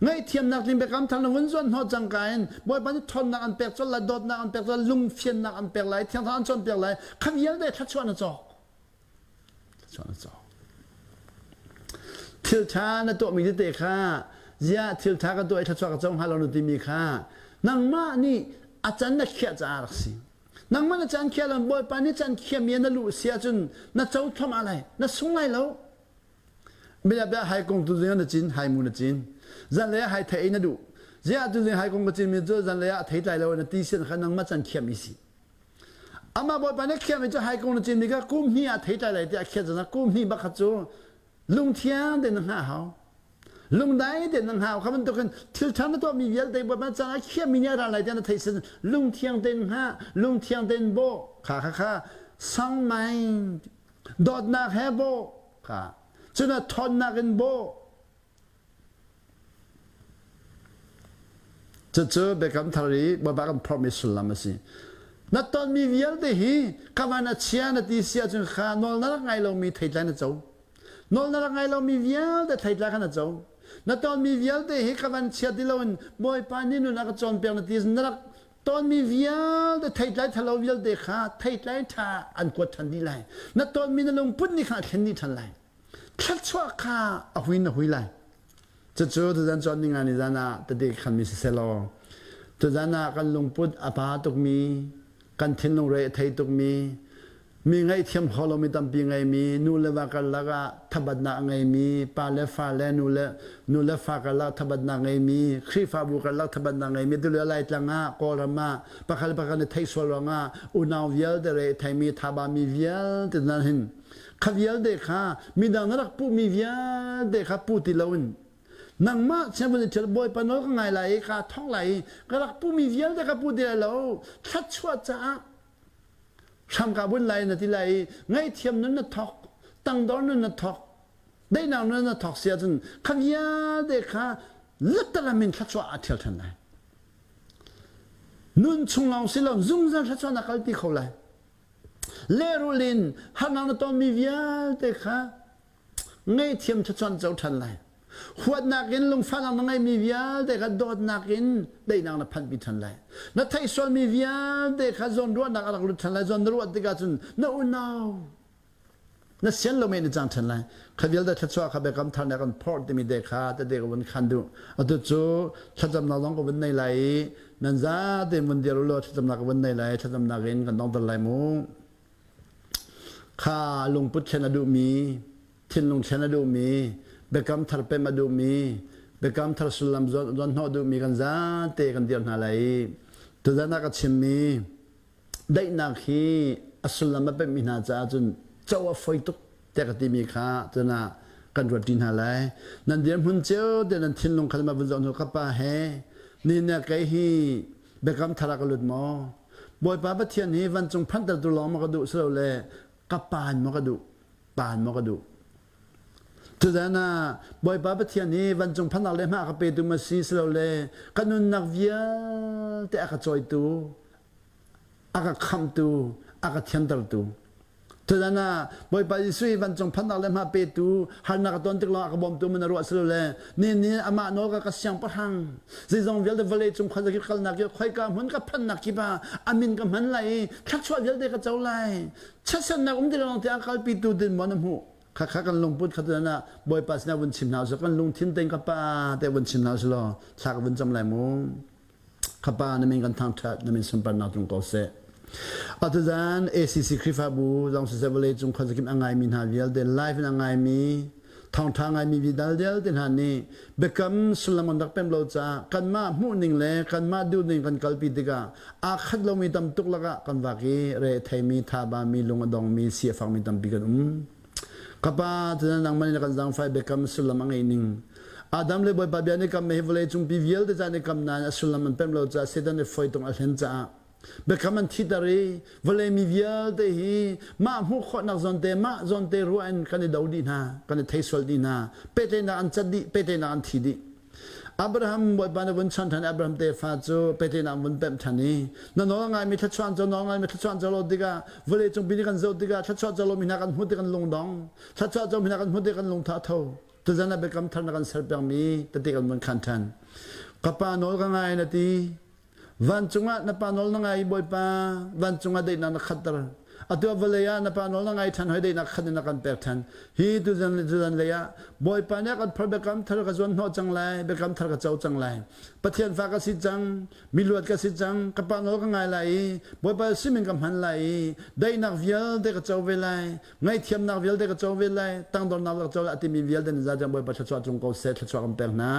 ngaihthiamnak tling biakam thar na vun zuan hnawh cangka in Bawipa nih ṭhawnnak an pek colh lai, dawtnak an pek colh lai, lungfiannak an pek lai, Thiang Thlarau an cawnpiak lai, kha vialte thluachuah na cawk. Thluachuah na cawk. Thil ṭha na tuahmi tete kha ziah thil ṭha ka tuah i thluachuah ka co hnga lo na timi kha nangmah nih a can na khiah caah rak si. Nangmah na caan khiah lo Bawipa nih caan khiahmi ah na luh si ahcun na co thluahmah lai, na sung lai lo. Bia bia hai kong tu zing na cin, hai mu na cin. Zanlei ah hai thei na duh. Ziah tu zing hai kong ka cinmi cu zanlei ah a thei tlai lo na ti sian kha nangmah caan khiahmi si. Amah Bawipa nih khiahmi cu haikung na cinmi kha kum hnih ah thei tlai lai tiah a khiah cang kum hnih bak kha cu lungthiang tein na hngah hau. Lungdai tein na hngah kha bantukin thil ṭha na tuahmi vialte Bawipa caan ah khiahmi nih a ra lai tiah na theih sin lungthiang tein hngah, lungthiang tein bawh kha kha kha sang mind dawtnak he bawh kha cun a ṭhawnnak in bawh Cucu Biakam Thar i Bawipa kan phorhmi sullam a si. Na tonmi vialte hi ka van a chia na ti si ahcun kha nawl na rak ngai lomi theitlai na co. Nawl na rak ngai lomi vialte theitlai kha na co. Na tonmi vialte hi ka van chia ti loin Bawipa nih nun a ka cawnpiak na ti na rak. Tonmi vialte theitlai thalo vialte kha theitlai ṭha an kuat ṭhan dih lai. Na tonmi na lungput nih kha a thlen dih ṭhan lai. Thluachuah kha a hui na hui lai. Cucu tuzan cawn ninga ni zan ah tete khanmi siseh law tuzan ah kan lungput a pa tukmi kan thinlung re a thei tukmi mi ngaihthiam kho lomi tampi ngeimi nu le va karlak ah thabatnak a ngeimi pa le fa le nu le nu le fa karlak thabatnak ngeimi Khrihfabu karlak thabatnak ngeimi tulio Laitlang ah Kawlram ah pakhat le pakhat na theih sual ruangah unau vialte re theimi thabami vialte nan hin kha vialte kha midang na rak puhmi vialte kha pu ti loin nangmah siangpahrang nih thil bawipa nawl ka ngai lai i kaa thawk lai i ka rak puhmi vialte ka pu ti lai lo thluachuah caah hram kaa bunh lai na ti lai i ngaihthiam nun na thawk tangdor nun na thawk daihnak nun na thawk si ahcun kha vialte kha latalam in thluachuah aa ṭhial ṭhan lai nun chung lawng si lo zungzal thluachuah na kalpi kho lai Lehrulh in harnak na tonmi vialte kha ngaihthiam thluachuah na co ṭhan lai. Huatnak in lungfahnak na ngeihmi vialte kha dawtnak in daihnak na phanhpi ṭhan lai. Na theih sualmi vialte kha zawnruahnak a rak lut ṭhan lai. Zawn na ruah tikah cun na unau na sian lo men i cang ṭhan lai. Kha vialte thluachuah kha biakam thar nih a kan phorh timi te kha tete ka vun khan duh. Atu cu thlacamnak zong ka vun nei lai i nan zate vun dir u law thlacamnak ka vun nei lai. Thlacamnak in kan dongter lai mu. Kha lungput thlen a duhmi, thinlung thlen a duhmi, biakam thar pem a duhmi, biakam thar sullam zawn hnawh duhmi kan zate kan dir hna lai i tuzan ah ka chimmi daihnak hi a sullam a pemmi hna caah cun co a foi tuk tiah ka timi kha tun ah kan ruat ṭi hna lai. Nan dirhmun cio te nan thinlung kha ma vun zoh hnu ka pa he ni na kei hi biakam thar ah ka lut maw? Bawipa Pathian hi vancung phanhtertu lawng maw ka duh silole ka paan maw ka duh? Paan maw ka duh? Tuzan ah Bawipa Pathian hi vancung phanhnak le hma a ka petu ma si silole ka nunnak vialte a ka cawitu a ka khamhtu, a ka thiantertu. Tuzan ah Bawipa Jesuh hi vancung phannak le hma petu, harnak a ton tik lawngah a ka bawmtu man a ruah silole ni ni amah nawl ka ka siangpahrang zeizong vialte vawlei cung khuazakip kalnak i khoika hmun ka phannak kip ah a min ka hman lai i thluachuah vialte ka co lai. Chiatsernak um ti lawng tiah kalpitu din maw na hmuh? Khakha kan lungput kha tuzan ah Bawipa sinah vun chim hna usih kan lungthin tein ka pa te vun chim hna usih law thla ka vun cam lai mu. Ka Pa na min kan thangṭhat, na min sunparnak tlung ko seh. Atuzan ACC Khrihfabu zong siseh vawleicung khuazakip a ngaimi hna vialte live in a ngaimi thawngṭha ngaimi vidal vialte hna nih biakam sullam an rak pem lo caah kanmah hmuhning le kanmah duhning kan kalpi tikah aa khat lomi tam tuk lakah kan vak i re a theimi thabami lung a dongmi si a fakmi tampi kan um. Ka pa, cun nangmah nih na kan zaangfah i biakam sullam a ngeih ning. Adam le Bawipa bia nih kam hi vawlei cungpi vialte ca nih kam nain a sullam an pemh lo caah Satan nih foi tung a hlen caah biakam an thiter i vawlei mi vialte hi mah hmuh khawhnak zawnte mah zawnte ruah in kan i do dih hna, kan i thei sual dih hna, pehtlaihnak an cat dih, pehtlaihnak an thi dih. Abraham Bawipa na vun chon ṭhan i Abraham tefa cu pehtlaihnak an vun pemh ṭhan i na nawl ngaimi thluachuah an co nawl ngaimi thluachuah an co lo tikah vawlei cung pi nih kan zoh tikah thluachuah co lomi hna kan hmuh tik kan lungdong thluachuah co mi hna kan hmuh tik kan lungtha a tho tuzan ah biakam thar na kan ser pengmi tete kan vun khan ṭhan ka pa nawl ka ngai na ti Vancung ah na pa nawl na ngai Bawipa, vancung ah daihnak na khatter. Atu ah vawlei ah na pa nawl na ngai ṭhan hoi daihnak khat in na kan pek ṭhan. Hi tuzan le tuzan lei ah Bawipa nih a kan phor biakam thar ka zuan hnawh cang lai, biakam thar ka co cang lai. Pathian fa ka si cang, miluat ka si cang, ka pa nawl ka ngai lai i Bawipa simin ka hman lai i daihnak vialte ka co ve lai, ngaihthiamnak vialte ka co ve lai, tangdornak ka co lai a timi vialte nan zajan Bawipa thluachuah cung ko seh, thluachuah kan pek hna.